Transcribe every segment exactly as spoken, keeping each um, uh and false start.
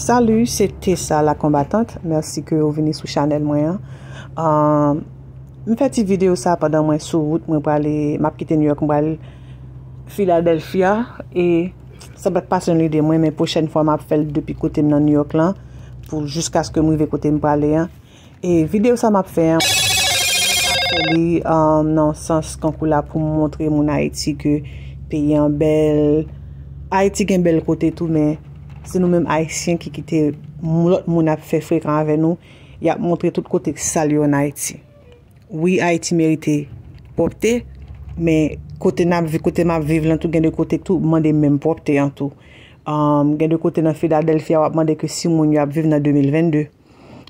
Salut, se Tessa la combattante. Mèsi ke ou vini sou chanèl mwen an. Um, m fè ti videyo sa pandan mwen sou wout, mwen prale, m ap kite New York, mwen prale Philadelphia. E sa pa t pase nan lide mwen, men pwochèn fwa m ap fè l depi kote m nan New York lan, pou jiskaske m rive kote m prale an. E videyo sa m ap fè an, m ap fè li, um, nan sans kankou la pou m montre moun Ayiti ke peyi an bèl. Ayiti gen bèl kote tou, men se nou menm Ayisyen ki kite moun, lòt moun ap fè frekan avè nou. Y ap montre tout kote sal yo ann Ayiti. Wi, Ayiti merite pwòpte, men kote n ap vi-, kote m ap viv lan tou, gen de kote tou mande menm pwòpte an tou. Um, gen de kote nan Philadelphia, w ap mande ke si moun yo ap viv nan de mil vennde.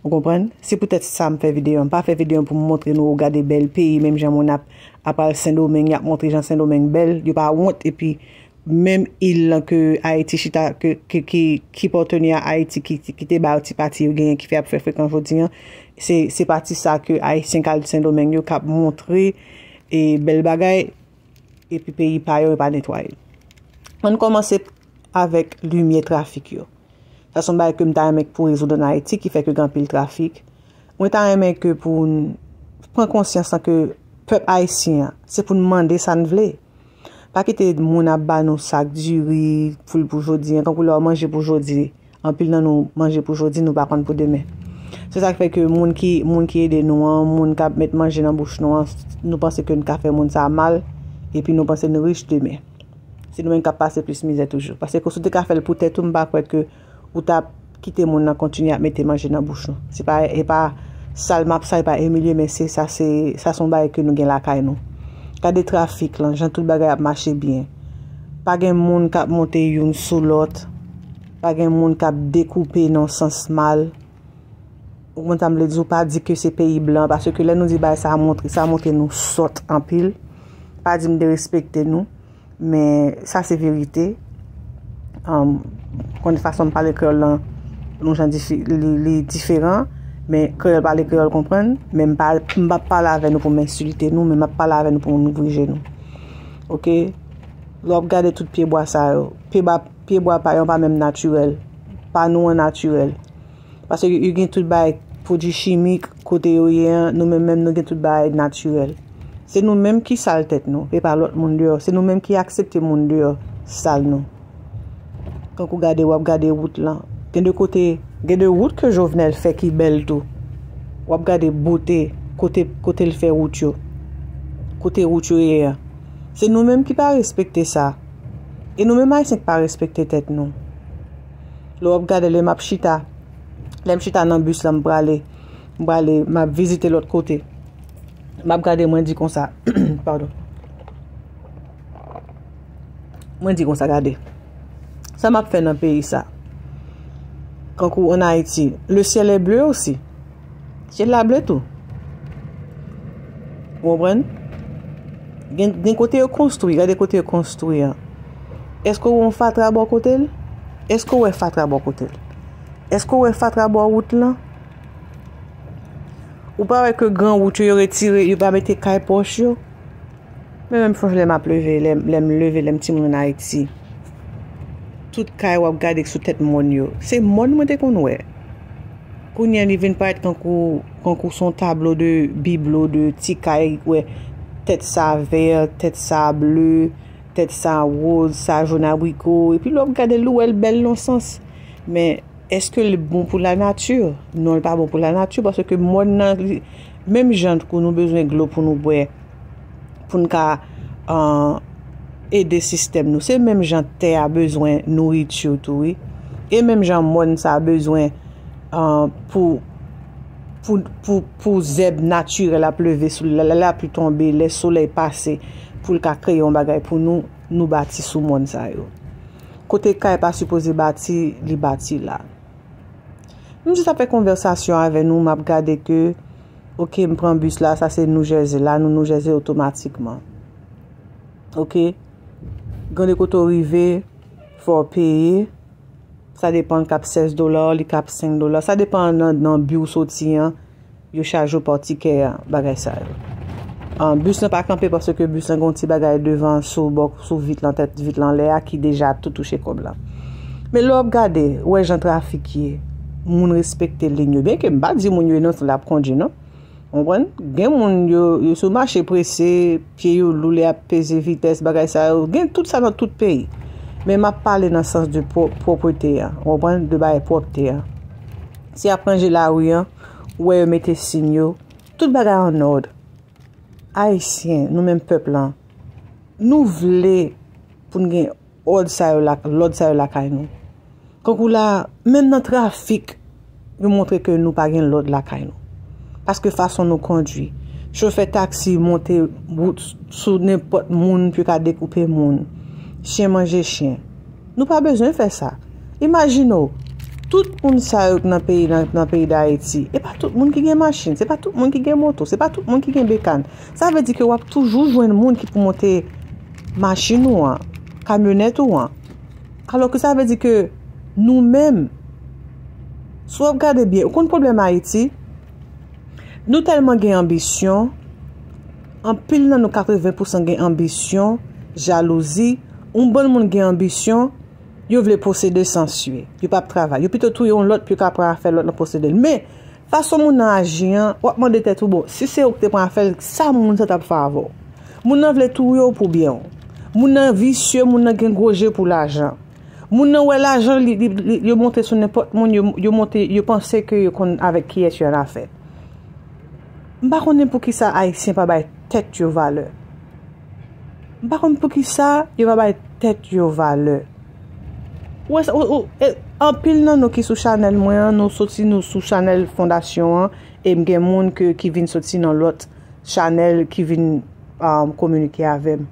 Ou konprann? Se poutèt sa m fè videyo an. M pa fè videyo an pou m montre nou, gade bèl peyi, menm jan moun ap, ap al Sendomeng, y ap montre jan Sendomeng bèl, yo pa wont, epi menm il lan ke Ayiti chita, ke, ke, ki, ki pòteni a Ayiti, ki, ki te ba yo ti pati yo genyen, ki fè y ap fè frekan jodi an, se, se pati sa ke Ayisyen k al Sendomeng yo k ap montre, e bèl bagay, epi peyi pa yo, yo pa netwaye. Ann kòmanse avèk limyè trafik yo. Sa se yon bagay ke m ta renmen pou rezoud ann Ayiti, ki fè ke gen anpil trafik. Mwen ta renmen ke pou n pran konsyans lan ke pèp ayisyen an, se pou n mande sa n vle. Pa kite moun ap ba nou sak diri, pou l pou jodi an, kankou lè w manje pou jodi, anpil nan nou manje pou jodi, nou pa konn pou demen. Se sa k fè ke moun ki, moun ki ede nou an, moun k ap met manje nan bouch nou an, nou panse ke n ka fè moun sa a mal, epi nou panse n rich demen. Se nou menm k ap pase plis mizè toujou. Paske si w te ka fè l pou tèt ou, m pa kwè ke ou t ap kite moun nan kontinye ap mete manje nan bouch ou. Se pa, e pa Salma ap sa, e pa Emilie, men se sa, se, sa se yon bagay ke nou gen lakay nou. Gade trafik lan, jan tout bagay ap mache byen. Pa gen moun k ap monte youn sou lòt. Pa gen moun k ap dekoupe nan sans mal. Ou konprann sa m vle di, ou pa di ke se peyi blan, paske lè nou di bagay sa montre, sa montre nou sòt anpil. Pa di m derespekte nou, men sa se verite. Um, konn fason m pale kreyòl lan, yon jan difi-, li, li diferan, men kreyòl pale kreyòl konprann, men m pa, m p ap pale avè nou pou m ensilte nou, men m ap pale avè nou pou nou ouvri je nou. Oke? Lè w ap gade tout pyebwa sa yo, pyebwa, pyebwa pa yo pa menm natirèl, pa nou an natirèl. Paske yo gen tout bagay, pwodui chimik, kote yo ye an, nou menm menm nou gen tout bagay natirèl. Se nou menm ki sal tèt nou, e pa lòt moun deyò. Se nou menm ki aksepte moun deyò sal nou. Kankou gade, w ap gade wout lan. Gen de kote, gen de wout ke Jovenel fè ki bèl tou. W ap gade bote, kote, kote l fè wout yo. Kote wout yo ye an. Se nou menm ki pa respekte sa. E nou menm Ayisyen ki pa respekte tèt nou. Lè w ap gade lè m ap chita, lè m chita nan bis la, m prale, m prale, m ap vizite lòt kote. M ap gade, mwen di konsa, padon. Mwen di konsa, gade. Sa m ap fè nan peyi sa? Kankou ann Ayiti, le ciel est bleu aussi. Syèl la ble tou. Ou konprann? Gen, gen kote yo konstwi, gade kote yo konstwi an. Èske w wè yon fatra bò kote l? Èske w wè fatra bò kote l? Èske w wè fatra bò wout lan? Ou pa wè ke gran wout yo, yo retire, yo pa mete kay pòch yo? Men menm fòs lè m ap leve, lè, lè m leve, lè m timoun ann Ayiti, tout kay w ap gade sou tèt mòn yo, se mòn mwen te konn wè. Kounye a, li vin parèt kankou, kankou se yon tablo de biblo, de ti kay, wè, tèt sa vè, tèt sa ble, tèt sa woz, sa jòn abriko. Epi lè w ap gade l, ou wè l bèl nan sans. Men, èske l bon pou lanati? Non, l pa bon pou lanati, paske mòn nan, li, menm jan kou nou bezwen dlo pou nou bwè, pou n ka, euh, ede sistèm nou. Se menm jan tè a bezwen nouriti tou, wi. E menm jan mòn sa bezwen, euh, pou, pou, pou, pou zèb natirèl ap leve sou li, lè lapli tonbe, lè solèy pase, pou l ka kreye yon bagay pou nou, nou bati sou mòn sa yo. Kote kay pa sipoze bati, li bati la. M jis ap fè konvèsasyon avè nou, m ap gade ke, oke, m pran bis la, sa se New Jersey la, nou New Jersey otomatikman. Oke? Gen de kote w rive, fò w peye. Sa depann, l kab sèz dola, li kab senk dola. Sa depann nan, nan bi w soti an, yo chaje w pa tikè a, bagay sa yo. An, bis lan pa kanpe paske bis lan gen yon ti bagay devan sou bò, sou vit lan, tèt vit lan anlè a ki deja tou touche kòb la. Men lè w ap gade, ou wè jan trafik ye, moun respekte liy yo. Byenke m pa di moun yo inosan lè y ap kondui, non. Ou konprann? Gen moun, yo, yo sou mache prese, pye yo lou lè y ap peze vitès, bagay sa yo. Gen tout sa nan tout peyi. Men m ap pale nan sans de pwo-, pwòpte a. Ou konprann? De bagay pwòpte a. Si y ap ranje lari a, ou wè yo mete siy yo, tout bagay annòd. Ayisyen, nou menm pèp lan, nou vle pou n gen òd sa yo la, lòd sa yo lakay nou. Kankou la, menm nan trafik, yo montre ke nou pa gen lòd lakay nou. Paske fason nou kondui, chofè taksi monte wout sou nenpòt moun pou yo ka dekoupe moun. Chen manje chen. Nou pa bezwen fè sa. Imajine w, tout moun sa yo k nan peyi, nan, nan peyi Dayiti, e pa tout moun ki gen machin, se pa tout moun ki gen moto, se pa tout moun ki gen bekàn. Sa vle di ke w ap toujou jwenn moun ki pou monte machin ou an, kamyonèt ou an. Alò ke sa vle di ke nou menm, si w ap gade byen, ou konn pwoblèm Ayiti? Nou tèlman gen anbisyon, anpil nan nou, katreven pousan gen anbisyon, jalouzi, yon bann moun gen anbisyon, yo vle posede san sye. Yo p ap travay. Yo pito touye yon lòt pou yo ka pran afè lòt lan posede l. Men, fason moun nan aji an, w ap mande tèt ou, bon, si se ou ki te pran afè l, sa moun sa t ap fè avè w? Moun nan vle touye w pou byen w. Moun nan visye, moun nan gen gwo je pou lajan. Moun nan wè lajan, li, li, li, yo monte sou nenpòt moun, yo, yo monte, yo panse ke yo konn avèk kiyès yo annafè. M pa konnen poukisa Ayisyen pa bay tèt yo valè. M pa konn poukisa yo pa bay tèt yo valè. Ou wè sa, ou, ou, e, anpil nan nou ki sou chanèl mwen an, nou soti nou sou chanèl fondasyon an, e m gen moun ke, ki vin soti nan lòt chanèl ki vin, um, kominike avè m.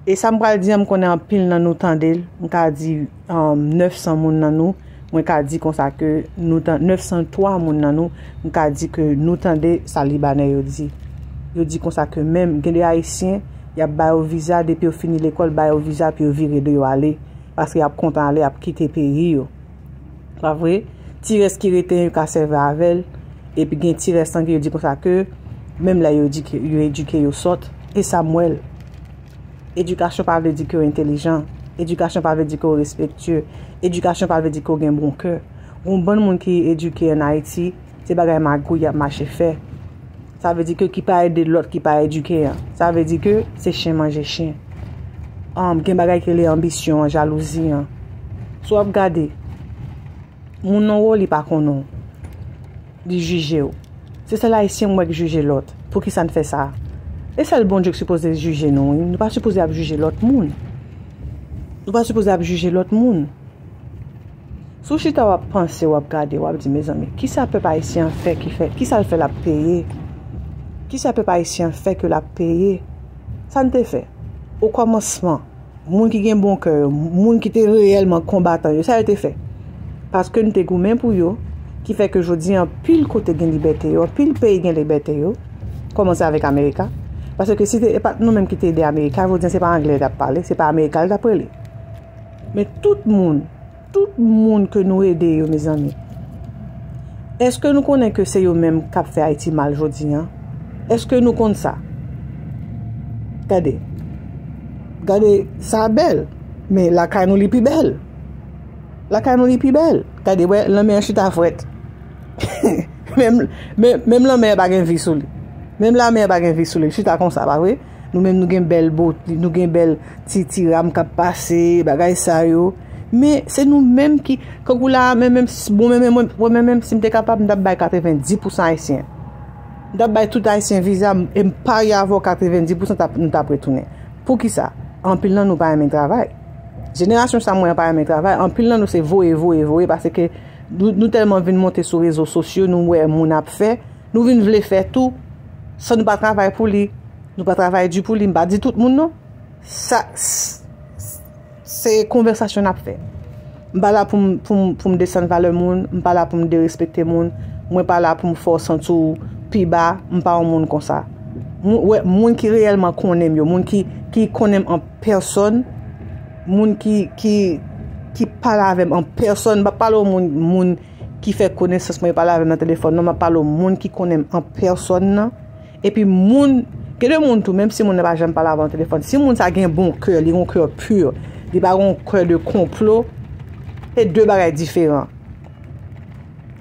E sa m pral di an, m konnen anpil nan nou tande l. M ka di, um, nèf san moun nan nou, mwen ka di konsa ke nou tan-, nèf san twa moun nan nou, m ka di ke nou tande sa Libanè yo di. Yo di konsa ke menm gen de Ayisyen, y ap ba yo viza, depi yo fini lekòl, ba yo viza pou yo vire do yo ale, paske y ap kontan ale, y ap kite peyi yo. Pa vre? Ti rès ki rete, yo ka sèvi avè l. Epi gen ti rès lan ke yo di konsa ke, menm lè yo di ke yo edike, yo sòt. E sa m wè l. Edikasyon pa vle di ke w entelijan. Edikasyon pa vle di ke w respektye. Edikasyon pa vle di ke w gen bon kè. Gon bann moun ki edike ann Ayiti, se bagay magouy y ap mache fè. Sa vle di ke ki pa ede lòt ki pa edike an. Sa vle di ke se chen manje chen. Anm, gen bagay ki rele anbisyon an, jalouzi an. Si w ap gade, moun nan wè w, li pa konnen w. Li jije w. Se sèl Ayisyen m wè k jije lòt. Poukisa n fè sa? E sèl Bondye k sipoze jije nou, wi. Nou pa sipoze ap jije lòt moun. Nou pa sipoze ap jije lòt moun. Si w chita w ap panse, w ap gade, w ap di, mezanmi, kisa pèp ayisyen an fè ki fè, kisa l fè l ap peye? Kisa pèp ayisyen an fè ke l ap peye? Sa n te fè? Okòmansman, moun ki gen bon kè yo, moun ki te reyèlman konbatan yo, sa yo te fè? Paske n te goumen pou yo, ki fè ke jodi a anpil kote gen libète yo, anpil peyi gen libète yo, kòmanse avèk Amerika. Paske si te, e pa t nou menm ki te ede Amerika, jodi a se pa anglè l t ap pale, se pa Amerika l t ap rele. Men tout moun, tout moun ke nou ede yo, mezanmi, èske nou konnen ke se yo menm k ap fè Ayiti mal jodi a? Èske nou konn sa? Gade, gade, sa bèl, men lakay nou li pi bèl. Lakay nou li pi bèl. Gade, wè, lanmè an chita frèt. Menm, menm, menm lanmè a pa gen vi sou li. Menm lanmè a pa gen vi sou li. Chita konsa, pa vre? Nou menm nou gen bèl bot, nou gen bèl ti, ti ram k ap pase, bagay sa yo. Men se nou menm ki, kankou la, men menm, s-, bon, men, men, mwen, mwen menm, menm si m te kapab, m t ap bay katrevenndis pousan Ayisyen. M t ap bay tout Ayisyen viza, m, e m parye avè w, katrevenndis pousan t ap, nou t ap retounen. Poukisa? Anpil nan nou pa renmen travay. Jenerasyon sa mwen an pa renmen travay. Anpil nan nou se voye, voye, voye, paske nou, nou tèlman vin monte sou rezo sosyo, nou wè moun ap fè, nou vin vle fè tou, san nou pa travay pou li, nou pa travay di pou li, m pa di tout moun non. Sa, s-, s-, se konvèsasyon n ap fè. M pa la pou m, pou m, pou m desann valè moun, m pa la pou m derespekte moun, mwen pa la pou m fè w santi w pi ba, m pa yon moun konsa. Moun, wè, moun ki reyèlman konnen m yo, moun ki, ki konnen m an pèsòn, moun ki, ki, ki pale avè m an pèsòn, m pa pale w moun, moun ki fè konesans mwen, yo pale avè m nan telefòn, non, m ap pale w moun ki konnen m an pèsòn nan. Epi moun, gen de moun tou, menm si moun nan pa janm pale avè w nan telefòn, si moun sa gen bon kè, li gen yon kè pi, li pa gen yon kè de konplo, Se de bagay diferan.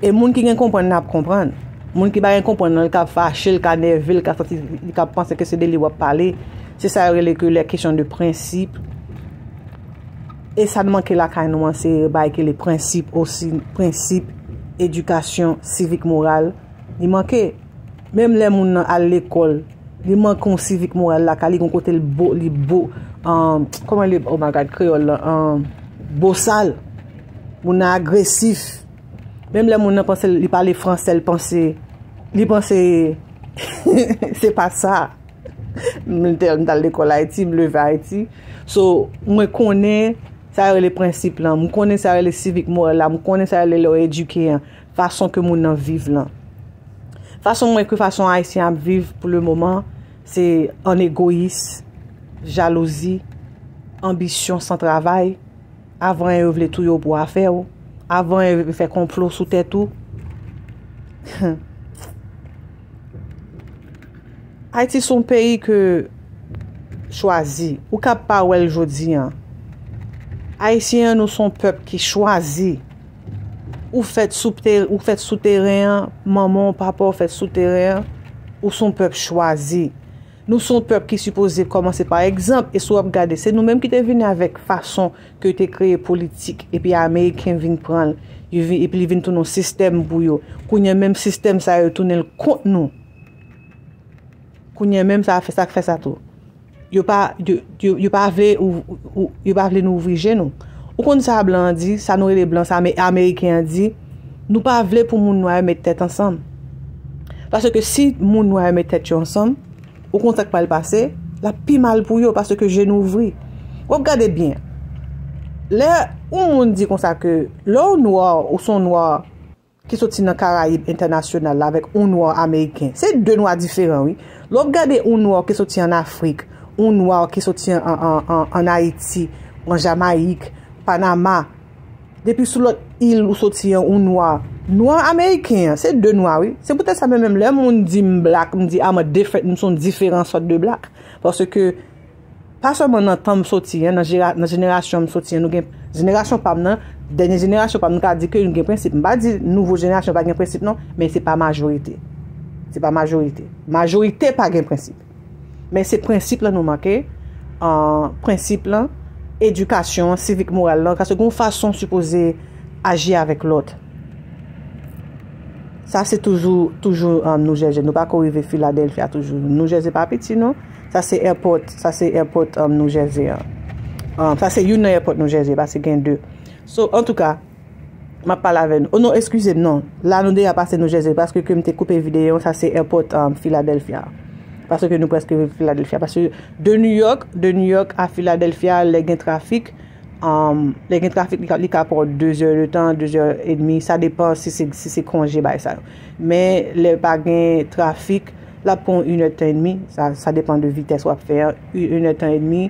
E moun ki gen konprann nan ap konprann. Moun ki pa gen konprann nan, li ka fache, li ka nève, li ka santi, li ka panse ke se de li w ap pale. Se sa yo rele ke lè kesyon de prensip. E sa n manke lakay nou an, se bagay ke le prensip osi, prensip, edikasyon, sivik, moral, li manke. Menm lè moun nan al lekòl, li manke yon sivik moral lakay li, gon kote l bo, li bo, um, kòman li, oh my God, kreyòl la, um, bosal. Moun nan agresif. Menm lè moun nan panse li pale fransè, li panse, li panse se pa sa. M te, m t al lekòl Ayiti, m leve Ayiti. So, mwen konnen sa yo rele prensip lan, m konnen sa yo rele sivik moral la, m konnen sa yo rele lè w edike an, fason ke moun nan viv lan. Fason mwen ke fason Ayisyen ap viv pou le moman, se an egoyis, jalouzi, anbisyon san travay. Avan yo vle touye w pou afè w. Avan yo fè konplo sou tèt ou. Ayiti se yon peyi ke chwazi. Ou ka pa wè l jodi an. Ayisyen an, nou se yon pèp ki chwazi. Ou fèt sou te-, ou fèt sou teren an, manman w, papa w fèt sou teren an, ou se yon pèp chwazi. Nou se yon pèp ki sipoze kòmanse pa egzanp, e si w ap gade, se nou menm ki te vini avèk fason ke yo te kreye politik, epi Ameriken vin pran l, yo vin, epi li vin tounen yon sistèm pou yo. Kounye a menm sistèm sa yo tounen l kont nou. Kounye a menm sa fè, sa k fè sa tou. Yo pa, yo, yo, yo pa vle ou, ou, yo pa vle nou ouvri je nou. Ou konn sa blan an di, sa nou rele blan, sa Ame-, Ameriken an di, nou pa vle pou moun nwa yo met tèt ansanm. Paske si moun nwa yo met tèt yo ansanm, ou konn sa k pral pase, l ap pi mal pou yo, paske je nou ouvri. W ap gade byen. Lè yon moun di konsa ke lè w nwa, ou se yon nwa, ki soti nan Karayib entènasyonal la avèk yon nwa ameriken. Se de nwa diferan, wi. Lè w ap gade yon nwa ki soti ann Afrik, yon nwa ki soti an, an, an, an, ann Ayiti, an Jamayik, Panama, depi sou lòt il ou soti an, yon nwa, nwa ameriken an, se de nwa, wi. Se poutèt sa menm, menm lè moun di m black, m di I'm a different, m se yon diferan sòt de black. Paske pa sèlman nan tan m soti an, nan jera-, nan jenerasyon m soti an, nou gen, jenerasyon pa m nan, dènye jenerasyon pa m, nou ka di ke nou gen prensip. M pa di nouvo jenerasyon pa gen prensip non, men se pa majorite. Se pa majorite. Majorite pa gen prensip. Men se prensip lan nou manke, an, prensip lan, edikasyon an, sivik moral lan, paske gon fason w sipoze aji avèk lòt. Sa se toujou, toujou, um, New Jersey. Nou pa ko rive Philadelphia toujou. New Jersey pa piti non. Sa se airport, sa se airport, um, New Jersey an. Um, sa se youn nan airport New Jersey, paske gen de. So, antouka, m ap pale avè nou. Oh non, eskize m, non. La nou deja pase New Jersey, paske ke m te koupe videyo, sa se airport, um, Philadelphia. Paske nou prèske rive Philadelphia. Paske de New York, de New York a Philadelphia, lè gen trafik, um, lè gen trafik, li ka, li ka pran de zè de tan, de zè edmi, sa depan si se, si se konje bay sa yo. Men lè pa gen trafik, l ap pran yon inèdtan edmi, sa, sa depan de vitès w ap fè an, yon inèdtan edmi,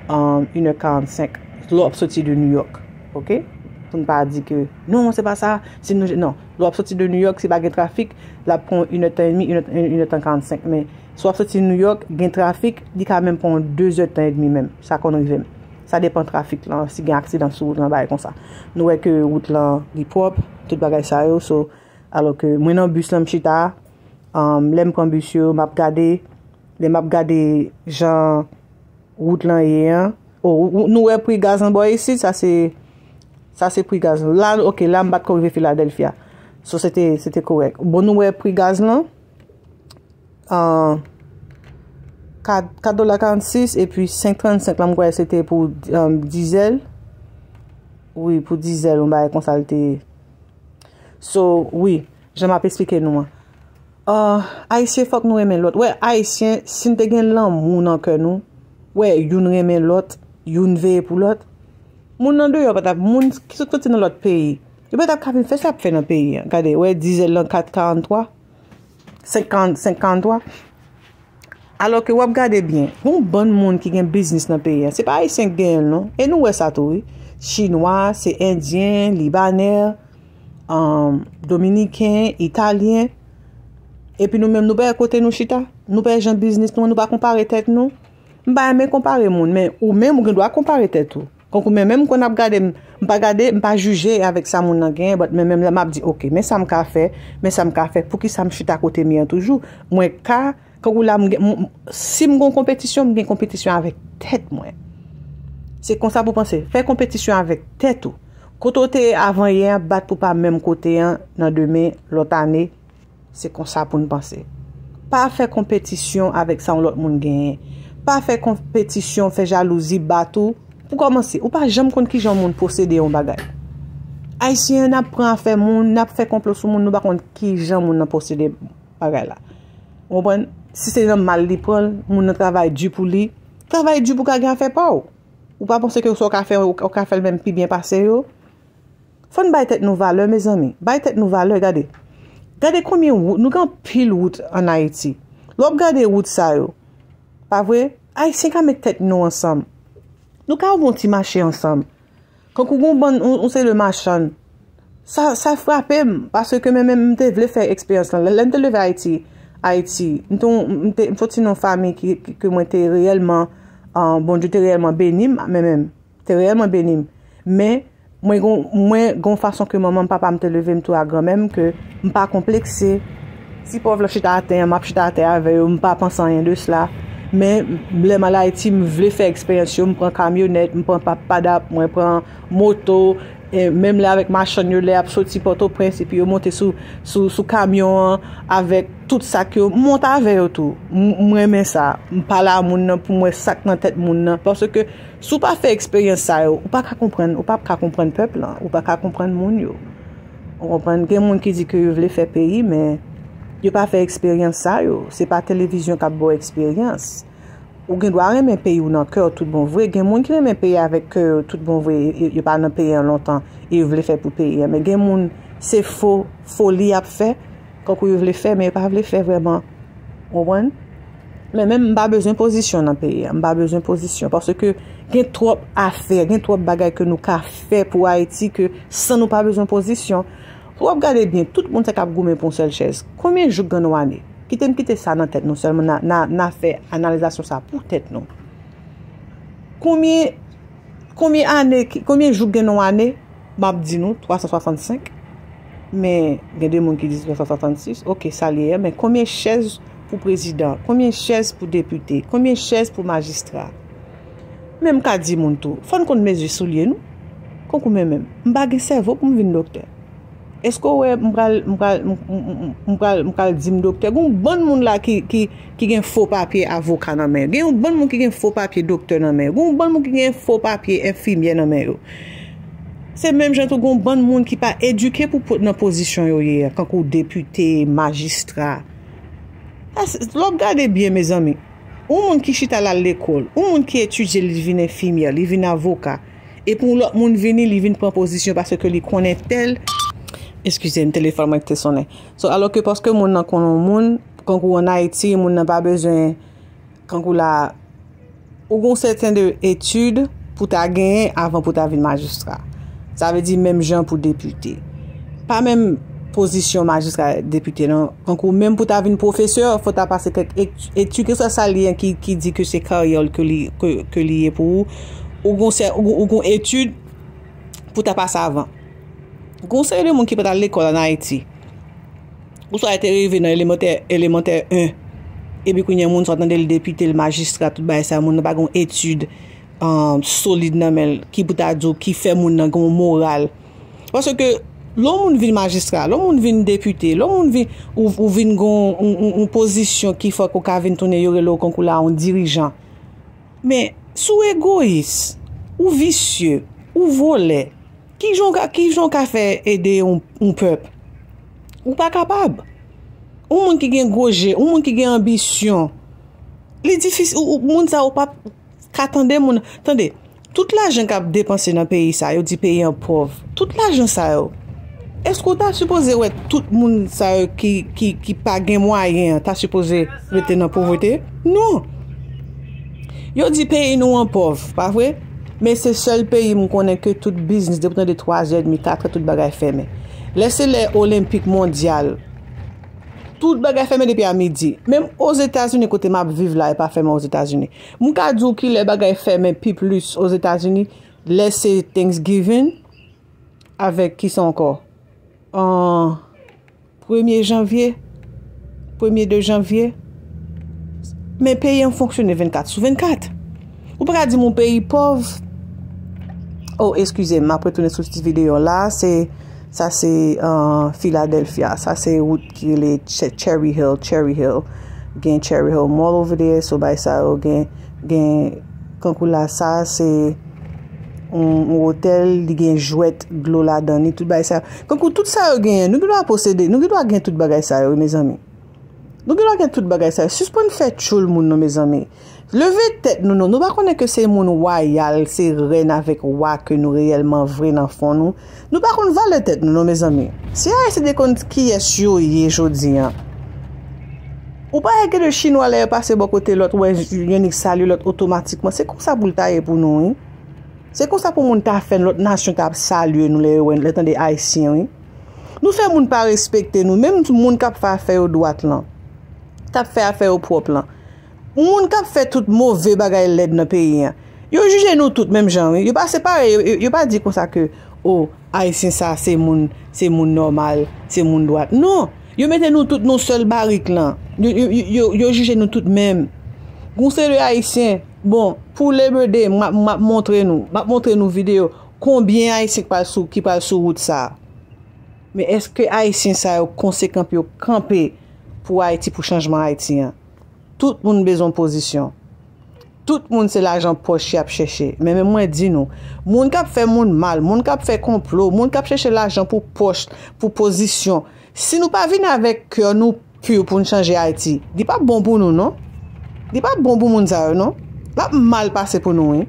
um, inè karannsenk, lè w ap soti de New York, oke? Pou n pa di ke, non, se pa sa, si nou, non, lè w ap soti de New York, si pa gen trafik, l ap pran yon inèdtan edmi, inèdtan, inèdtan karannsenk, men si w ap soti New York, gen trafik, li ka menm pran de zèdtan edmi menm. Sa konn rive m. Sa depan trafik lan, si gen aksidan sou wout lan, bagay konsa. Nou wè ke wout lan li pwòp, tout bagay sa yo. So, alò ke mwen nan bis lan, m chita, um, lè m pran bis yo, m ap gade, lè m ap gade jan wout lan ye an. Oh, ou, ou, nou wè pri gaz anbò isit, sa se, sa se pri gaz lan. La, oke, la m pa t ko rive Philadelphia. So, se te, se te kòrèk. Bon, nou wè pri gaz lan. Ah, kat, kat dola karannsis, epi senk trannsenk la, m kwè se te pou, um, dizèl. Wi, pou dizèl, yon bagay konsa l te ye. So, wi, jan m ap esplike nou an. Ah, Ayisyen, fòk nou renmen lòt. Wè, Ayisyen, si n te gen lanmou nan kè nou, wè, youn renmen lòt, youn veye pou lòt, moun nan deyò pa t ap, moun ki sot soti nan lòt peyi, yo pa t ap ka vin fè sa y ap fè nan peyi an. Gade, wè, dizèl lan kat karantwa, senk karant, senk karantwa. Alò ke w ap gade byen, gon bann moun ki gen biznis nan peyi an. Se pa Ayisyen k genyen l, non. E nou wè sa tou, wi. Chinwa, se Endyen, Libanè, um, Dominiken, Italyen. Epi nou menm, nou pa wè kote nou chita. Nou pa wè jan biznis nou, nou pa konpare tèt nou. M pa renmen konpare moun, men ou menm, ou gen dwa konpare tèt ou. Kankou men menm kon ap gade m, m pa gade, m pa jije avèk sa moun nan genyen, but men menm lè m ap di, "Ok, men sa m ka fè, men sa m ka fè, poukisa m chita kote m ye an toujou?" Mwen ka, kankou la, m gen, m- m- si m gen yon konpetisyon, m gen konpetisyon avèk tèt mwen. Se konsa pou panse. Fè konpetisyon avèk tèt ou. Kote w te ye avan yè a, bat pou pa menm kote an nan demen, lòt ane, se konsa pou n panse. Pa fè konpetisyon avèk sa yon lòt moun genyen. Pa fè konpetisyon, fè jalouzi, bat ou. Pou kòmanse, ou pa janm konn kijan moun posede yon bagay. Ayisyen, n ap pran afè moun, n ap fè konplo sou moun, nou pa konn kijan moun nan posede bagay la. Ou konprann? Si se nan mal li pran l, moun nan travay di pou li, travay di pou ka gen afè pa w. Ou pa panse ke sa w ka fè, ou ka fè l menm pi byen pase yo? Fò n bay tèt nou valè, mezanmi. Bay tèt nou valè, gade. Gade konbyen wout, nou gen anpil wout ann Ayiti. Lè w ap gade wout sa yo, pa vre? Ayisyen ka met tèt nou ansanm. Nou ka ouvri yon ti mache ansanm. Kankou gon bann, yon, yon seri de machann. Sa, sa frape m, paske men menm m te vle fè eksperyans lan. Lè, lè m te leve Ayiti, Ayiti, m te, m te, m soti nan yon fanmi ki, ki, ke mwen te reyèlman, ah, Bondye te reyèlman beni m, men menm, te reyèlman beni m. Men, mwen gon, mwen gon fason ke manman m, papa m te leve m tou a granmè m, ke m pa konplekse. Si pòv lan chita atè an, m ap chita atè avè yo, m pa panse anyen de sla. Men, lè m al Ayiti, m vle fè eksperyans yo, m pran kamyonèt, m pran pa-, padap, mwen pran moto, e menm lè avèk machann yo, lè y ap soti Pòtoprens, epi yo monte sou, sou, sou kamyon an, avèk tout sak yo, m monte avè yo tou. M, m renmen sa. M pale a moun nan pou m wè sak nan tèt moun nan. Paske si w pa fè eksperyans sa yo, ou pa ka konprann, ou pa ka konprann pèp lan, ou pa ka konprann moun yo. Ou konprann? Gen moun ki di ke yo vle fè peyi, men yo pa fè eksperyans sa yo. Se pa televizyon k ap ba w eksperyans. Ou gen dwa renmen peyi w nan kè w tout bon vre. Gen moun ki renmen peyi avèk kè yo tout bon vre, yo, yo pa nan peyi an lontan, e yo vle fè pou peyi an. Men gen moun, se fo, foli y ap fè, kankou yo vle fè, men yo pa vle fè vrèman. Ou konprann? Men menm m pa bezwen pozisyon nan peyi a. M pa bezwen pozisyon. Paske gen twòp afè, gen twòp bagay ke nou ka fè pou Ayiti ke san nou pa bezwen pozisyon. Lè w ap gade byen, tout moun sa k ap goumen pou yon sèl chèz. Konbyen jou k gen nou ane? Kite m kite sa nan tèt nou sèlman, n a, n a, n a fè analizasyon sa pou tèt nou. Konbyen, konbyen ane, ki- konbyen jou k gen nan ane? M ap di nou, twa san swasannsenk. Men, gen de moun ki di twa san swasannsis. Ok, sa l ye a. Men konbyen chèz pou prezidan? Konbyen chèz pou depite? Konbyen chèz pou majistra? Men m ka di moun tou, fò n konn mezi soulye nou. Kankou men menm, m pa gen sèvo pou m vin doktè. Èske w wè m pral, m pral, m, m, m, m pral, m pral di m doktè? Gen yon bann moun la ki, ki, ki gen fo papye avoka nan men yo. Gen yon bann moun ki gen fo papye doktè nan men yo. Gen yon bann moun ki gen fo papye enfimyè nan men yo. Se menm jan tou, gen yon bann moun ki pa edike pou, pou nan pozisyon yo ye a, kankou depite, majistra. Sa se- Lè w ap gade byen, mezanmi, yon moun ki chita l al lekòl, yon moun ki etidye, li vin enfimyè, li vin avoka, epi yon lòt moun vini, li vin pran pozisyon paske li konnen tèl. Eskize m, telefòn mwen ki te sonnen. So, alò ke paske moun nan konnen yon moun, kankou ann Ayiti, moun nan pa bezwen, kankou la, ou gon sèten de etid pou ta genyen avan pou ta vin majistra. Sa vle di menm jan pou depite. Pa menm pozisyon majistra, depite, non. Kankou menm pou ta vin pwofesè, fò ta pase kèk et- etid, keswa sa l ye ki, ki di ke se karyè l ke li, ke, ke li ye pou ou. Ou gon sè- ou, ou gon etid pou ta pase avan. Gon seri de moun ki pa t al lekòl ann Ayiti. Oswa li te rive nan elemantè, elemantè en. Epi kounye a moun sa w tande l depite, l majistra, tout bagay sa, moun nan pa gen yon etid, um, solid nan men l, ki pou ta di w, ki fè moun nan gen yon moral. Paske, lè yon moun vin majistra, lè yon moun vin depite, lè yon moun vin, ou, ou vin gen yon, yon, yon, yon pozisyon ki fè ke w ka vin tounen, yo rele w kankou la, yon dirijan. Men, si w egoyis, ou visye, ou vòlè, kijan w ka, kijan w ka fè ede yon, yon pèp? Ou pa kapab. Yon moun ki gen gwo je, yon moun ki gen anbisyon, li difisil, ou, ou, moun sa ou p ap ka tande moun. Tande, tout lajan k ap depanse nan peyi sa, yo di peyi an pòv. Tout lajan sa yo, èske w ta sipoze wè tout moun sa yo ki, ki, ki pa gen mwayen an ta sipoze rete nan povrete? Non. Yo di peyi nou an pòv, pa vre? Men se sèl peyi m konnen ke tout biznis, depi w tande twa zè edmi, kat è, tout bagay fèmen. Lè se lè Olenpik Mondyal, tout bagay fèmen depi a midi. Menm Ozetazini, kote m ap viv la, e pa fèmen Ozetazini. M ka di w kilè bagay fèmen pi plis Ozetazini, Lè se Thanksgiving, avèk kisa ankò? An premye janvye, premye de janvye. Men peyi an fonksyone vennkat sou vennkat. Ou pa ka di m yon peyi pòv. Oh, eskize m, m ap retounen sou ti videyo la. Se, sa se an Philadelphia. Sa se wout ki rele Che- Cherry Hill, Cherry Hill. Gen Cherry Hill Mall over there. So bay sa yo gen, gen kankou la, sa se yon, yon otèl, li gen jwèt dlo ladan li, tout bagay sa yo. Kankou tout sa yo genyen, nou gen dwa posede, nou gen dwa gen tout bagay sa yo, wi, mezanmi. Nou gen dwa gen tout bagay sa yo. Sispann fè tchoul moun non, mezanmi. Leve tèt nou non. Nou pa konnen ke se moun wayal, se rèn avèk wa ke nou reyèlman vre nan fon nou. Nou pa konn valè tèt nou non, mezanmi. Si Ayisyen te konn kiyès yo ye jodi an. Ou pa wè gen de Chinwa lè yo pase bò kote lòt, wè, youn salye lòt otomatikman. Se konsa pou l ta ye pou nou, wi. Se konsa pou moun ta fè n, lòt nasyon ta ap salye nou lè yo wè, lè tande Ayisyen, wi. Nou fè moun pa respekte nou, menm moun k ap fè afè yo dwat lan, k ap fè afè yo pwòp lan. Moun k ap fè tout move bagay lèd nan peyi an. Yo jije nou tout menm jan, wi. Yo pa separe, yo, yo, yo pa di konsa ke, o, Ayisyen sa, se moun, se moun nòmal, se moun dwat. Non! Yo mete nou tout nan sèl barik lan. Yo, yo, yo, yo, yo jije nou tout menm. Gon seri de Ayisyen, bon, pou Labor Day, m ap, m ap montre nou. M ap montre nou videyo. Konbyen Ayisyen ki pral sou, ki pral sou wout sa a? Men èske Ayisyen sa yo konsekan pou yo kanpe pou Ayiti, pou chanjman Ayiti an? Tout moun bezwen pozisyon. Tout moun se lajan pòch y ap chèche. Men, men mwen di nou, moun k ap fè moun mal, moun k ap fè konplo, moun k ap chèche lajan pou pòch, pou pozisyon, si nou pa vin avèk kè nou pi pou n chanje Ayiti, li p ap bon pou nou, non. Li p ap bon pou moun sa yo, non. L ap mal pase pou nou, wi.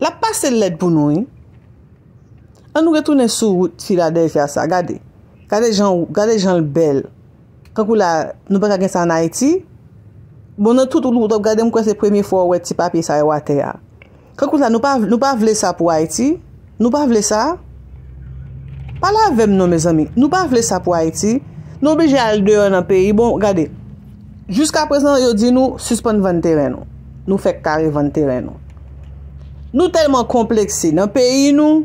L ap pase lèd pou nou, wi. An nou retounen sou wout Philadelphia sa. Gade. Gade jan, gade jan l bèl. Kankou la, nou pa ka gen sa ann Ayiti. Bon, nan tout wout w ap gade, m kwè se premye fwa w wè ti papye sa yo atè a. Kankou sa, nou pa, nou pa vle sa pou Ayiti. Nou pa vle sa. Pale avè m non, mezanmi. Nou pa vle sa pou Ayiti. Nou oblije al deyò nan peyi. Bon, gade. Jiskaprezan, yo di nou sispann vann teren nou. Nou fèk kare vann teren nou. Nou tèlman konplekse nan peyi nou,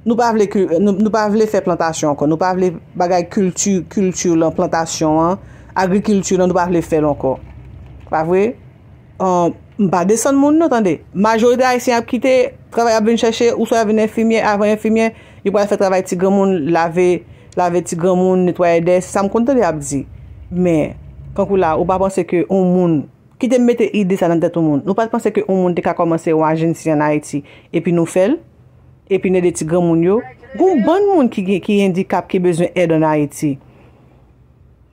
nou pa vle ki, nou, nou pa vle fè plantasyon ankò. Nou pa vle bagay kilti, kilti lan, plantasyon an, agrikilti lan, nou pa vle fè l ankò. Pa vre? An, m pa desann moun non, tande. Majorite Ayisyen ap kite travay, ap vin chèche, oswa vin enfimyè, avan enfimyè, yo pral fè travay ti granmoun, lave, lave ti granmoun, netwaye dèyè, se sa m konn tande y ap di. Men, kankou la, ou pa panse ke yon moun, kite m mete ide sa nan tèt yon moun. Nou pa t panse ke yon moun te ka kòmanse yon ajansi ann Ayiti, epi nou fè l, epi n ede ti granmoun yo? Gon bann moun ki gen, ki andikap, ki bezwen èd ann Ayiti.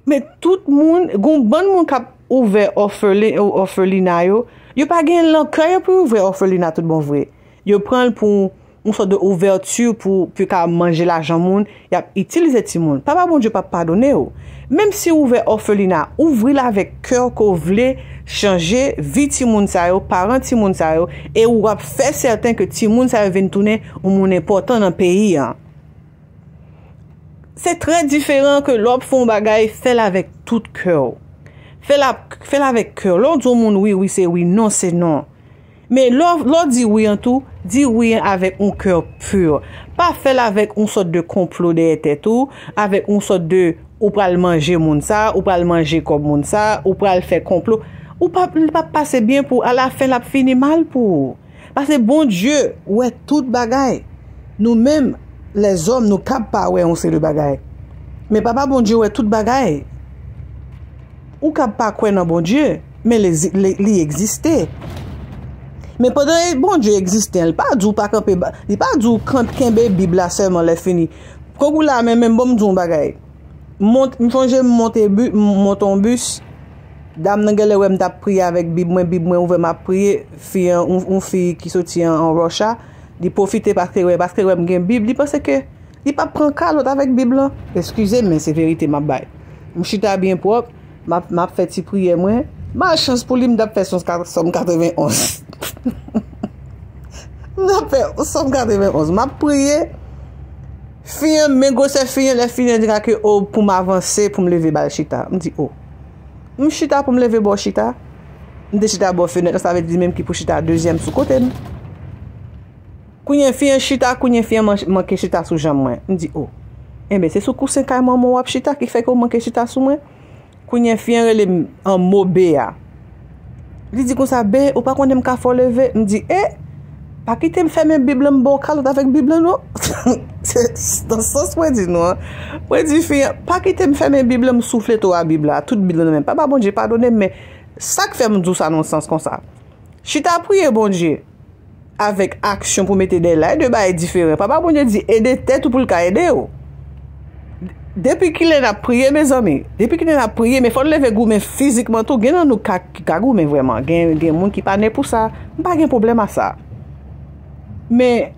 Men tout moun, gon bann moun k ap ouvè òfele-, òfelina yo, yo pa gen lankè yo pou ouvè òfelina tout bon vre. Yo pran l pou yon sòt de ouvèti pou, pou yo ka manje lajan moun, y ap itilize timoun. Papa Bondye p ap padone w. Menm si w ouvè òfelina, ouvri l avèk kè w ke w vle chanje vi timoun sa yo, paran timoun sa yo, e w ap fè sèten ke timoun sa yo vin tounen yon moun enpòtan nan peyi an. Se trè diferan ke lè w ap fè yon bagay, fè l avèk tout kè w. Fè l ap, fè l avèk kè w. Lè w di yon moun wi, wi se wi, non se non. Men lè w, lè w di wi an tou, di wi an avèk yon kè pi. Pa fè l avèk yon sòt de konplo dèyè tèt ou, avèk yon sòt de ou pral manje moun sa, ou pral manje kòb moun sa, ou pral fè konplo. Ou p ap, li p ap pase byen pou ou. Alafen, l ap fini mal pou ou. Paske Bondye wè tout bagay. Nou menm, lèzòm, nou kab pa wè yon seri de bagay. Men Papa Bondye wè tout bagay. Ou kab pa kwè nan Bondye, men li, li, li egziste. Men pandan Bondye egziste, li pa di w pa kanpe, li pa di w kan-, kenbe Bib la sèlman lè fini. Kankou la, men, men, ban m di w yon bagay. Mont-, m sonje m monte bi-, m monte yon bis. Dam nan genlè wè m t ap priye avèk Bib mwen, Bib mwen ouvè, m ap priye. Fi an, yon, yon fi ki soti an, an Russia, li pwofite paske wè, paske wè m gen Bib, li panse ke li p ap pran kalòt avèk Bib lan. Eskize m, men se verite m ap bay. M chita byen pwòp, m ap, m ap fè ti priyè mwen. Malchans pou li, m t ap fè Sòm katrevenonz. M t ap fè Sòm katrevenonz. M ap priye. Fi an, men gwosè fi an, lè fi an di ke, o, pou m avanse, pou m leve ba l chita. M di, o. M chita pou m leve bò chita. M te chita bò fenèt lan, sa vle di menm ki pou chita dezyèm sou kote m. Kounye fi an chita, kounye fi an man- manke chita sou janm mwen. M di, o, enben, se sou kousen kay manman w ap chita ki fè ke w manke chita sou mwen. Kounye fi an rele m an mo be a. Li di konsa, be, ou pa konnen m ka fè w leve? M di, e, pa kite m fèmen Bib lan, m ba w kalòt avèk Bib lan, non. Se nan sans mwen di nou an. Mwen di fi an, pa kite m fèmen Bib lan, m soufle to a Bib la, tout Bib lan nan men m. Papa Bondye, padone m, men sa k fè m di w sa nan sans konsa. Chita priye Bondye avèk aksyon pou mete dèyè l la, e de bagay diferan. Papa Bondye di, ede tèt ou pou l ka ede w. Depi kilè n ap priye, mezanmi? Depi kilè n ap priye, men fò n leve goumen fizikman tou. Gen nan nou ka, ki ka goumen vrèman. Gen, gen moun ki pa ne pou sa. M pa gen pwoblèm a sa. Men,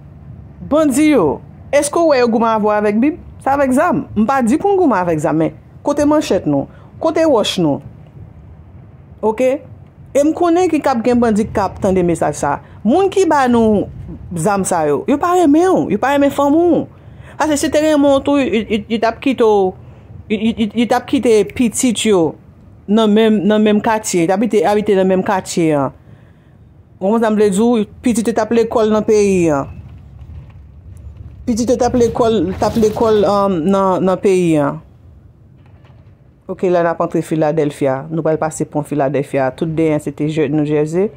bandi yo, èske w wè yo goumen avè w avèk Bib? Se avèk zam. M pa di pou n goumen avèk zam, men kote manchèt nou? Kote wòch nou? Oke? E m konnen ki kab gen bandi k ap tande mesaj sa. Moun ki ba nou zam sa yo, yo pa renmen w, yo pa renmen fanmi w. Paske si te renmen w tou, yo, yo, yo t ap kite w, yo, yo, yo, yo t ap kite pitit yo nan menm, nan menm katye, yo t ap abite, abite nan menm katye an. Ou konprann sa m vle di w? Pitit yo t ap lekòl nan peyi an. Pitit yo t ap lekòl, t ap lekòl, um, nan, nan peyi an. Ok, la n ap antre Philadelphia. Nou pral pase pon Philadelphia. Tout deyen se te Je- New Jersey.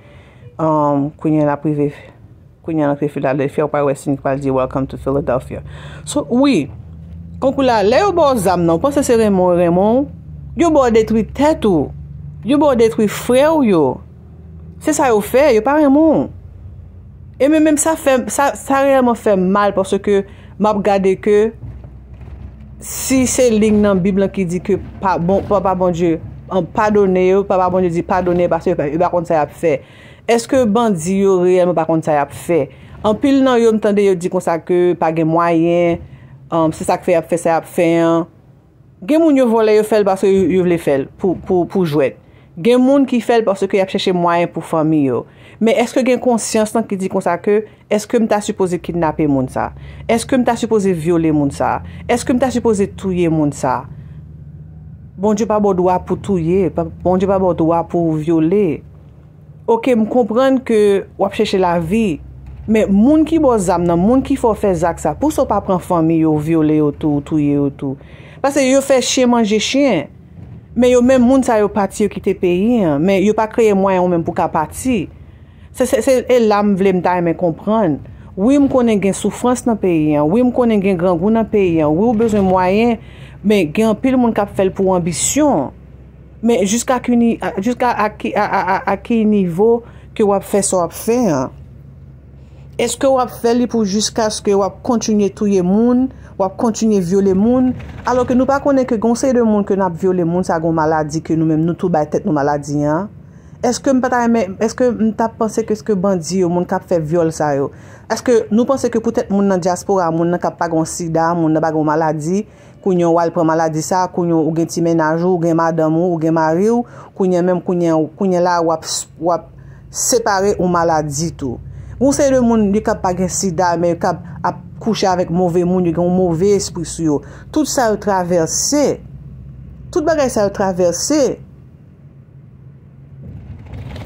Um, kounye a n ap rive. Kounye a n antre Philadelphia, ou pral wè siy ki pral di "Welcome to Philadelphia." So, wi. Kankou la, lè yo ba w zam nan, ou panse se renmen w yo renmen w? Yo ba w detwi tèt ou. Yo ba w detwi frè w yo. Se sa yo fè, yo pa renmen w. E men menm sa fè, sa, sa reyèlman fè m mal paske m ap gade ke si se liy nan Bib lan ki di ke pa, bon, Papa Bondye, an, padone yo, Papa Bondye di padone paske yo pa, yo pa konn sa y ap fè. Èske bandi yo reyèlman pa konn sa y ap fè? Anpil nan yo, m tande yo di konsa ke pa gen mwayen, um, se sa k fè y ap fè sa y ap fè an. Gen moun yo vòlè, yo fè l paske yo, yo vle fè l pou, pou, pou jwèt. Gen moun ki fè l paske y ap chèche mwayen pou fanmi yo. Men èske gen konsyans lan ki di konsa ke, èske m ta sipoze kidnape moun sa? Èske m ta sipoze vyole moun sa? Èske m ta sipoze touye moun sa? Bondye pa ba w dwa pou touye, pa- Bondye pa ba w dwa pou vyole. Ok, m konprann ke w ap chèche lavi, men moun ki ba w zam nan, moun ki fè w fè zak sa, poukisa w pa pran fanmi yo, vyole yo tou, touye yo tou? Paske yo fè chen manje chen. Men yo menm moun sa yo pati, yo kite peyi an, men yo pa kreye mwayen ou menm pou w ka pati. Se, se, se, e la m vle m ta renmen konprann. Wi, m konnen gen soufrans nan peyi an. Wi, m konnen gen grangou nan peyi an. Wi, ou bezwen mwayen, men gen anpil moun k ap fè l pou anbisyon. Men jiska ki ni-, a- jiska a ki, a, a, a, a ki nivo ke w ap fè sa w ap fè an? Èske w ap fè li pou jiskaske w ap kontinye touye moun, w ap kontinye vyole moun, alò ke nou pa konnen ke gen yon seri de moun ke n ap vyole moun, sa gen yon maladi ke nou menm nou tou bay tèt nou maladi an? Èske m pa ta renmen, èske m ta panse ke èske bandi yo, moun k ap fè vyòl sa yo, èske nou panse ke poutèt moun nan dyaspora, moun nan k ap pa gen yon sida, moun nan pa gen yon maladi, kounye a w al pran maladi sa, kounye a ou gen ti mennaj ou, ou gen madanm ou, ou gen mari w, kounye a menm, kounye a, kounye a la w ap, w ap separe ou maladi tou. Gon seri de moun li kab pa gen sida, men yo kab ap kouche avèk move moun, yo gen yon move espri sou yo. Tout sa yo travèse. Tout bagay sa yo travèse.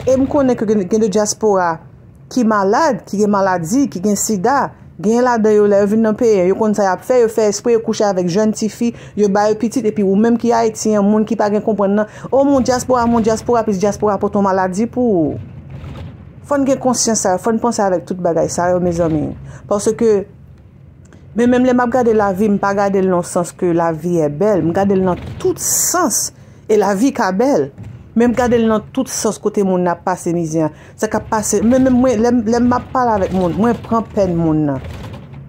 E m konnen ke gen, gen de dyaspora ki malad, ki gen maladi, ki gen sida. Genyen ladan yo, lè yo vin nan peyi an, yo konn sa y ap fè, yo fè espre, yo kouche avèk jèn tifi, yo ba yo pitit, epi ou menm ki ayisyen an, moun ki pa gen konprann nan, o, moun dyaspora, moun dyaspora, plis dyaspora pote yon maladi pou ou. Fò n gen konsyans sa yo, fò n panse avèk tout bagay sa yo, mezanmi. Paske, men menm lè m ap gade lavi, m pa gade l nan sans ke la vie est belle, m gade l nan tout sans. E lavi ka bèl. Men m gade l nan tout sans kote moun nan ap pase mizè an. Sa k ap pase, men menm mwen, lè, m- lè m ap pale avèk moun, mwen pran pèn moun nan.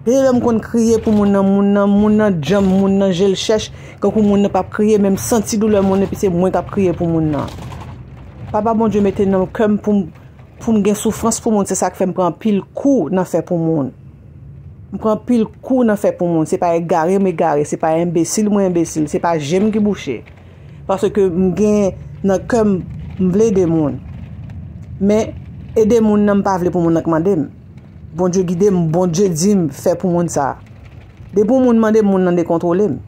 Gen lè m konn kriye pou moun nan, moun nan, moun nan djanm, moun nan je l chèch, kankou moun nan p ap kriye, men m santi doulè moun nan, epi se mwen k ap kriye pou moun nan. Papa Bondye mete nan kè m pou m pou m gen soufrans pou moun, se sa k fè m pran anpil kou nan fè pou moun. M pran anpil kou nan fè pou moun. Se pa egare m egare, se pa enbesil mwen enbesil, se pa je m ki bouche. Paske m gen nan kè m, m vle ede moun. Men, ede moun nan, m pa vle pou moun nan k mande m. Bondye gide m, Bondye di m fè pou moun sa. Depi yon moun mande m, moun nan dekontwole m.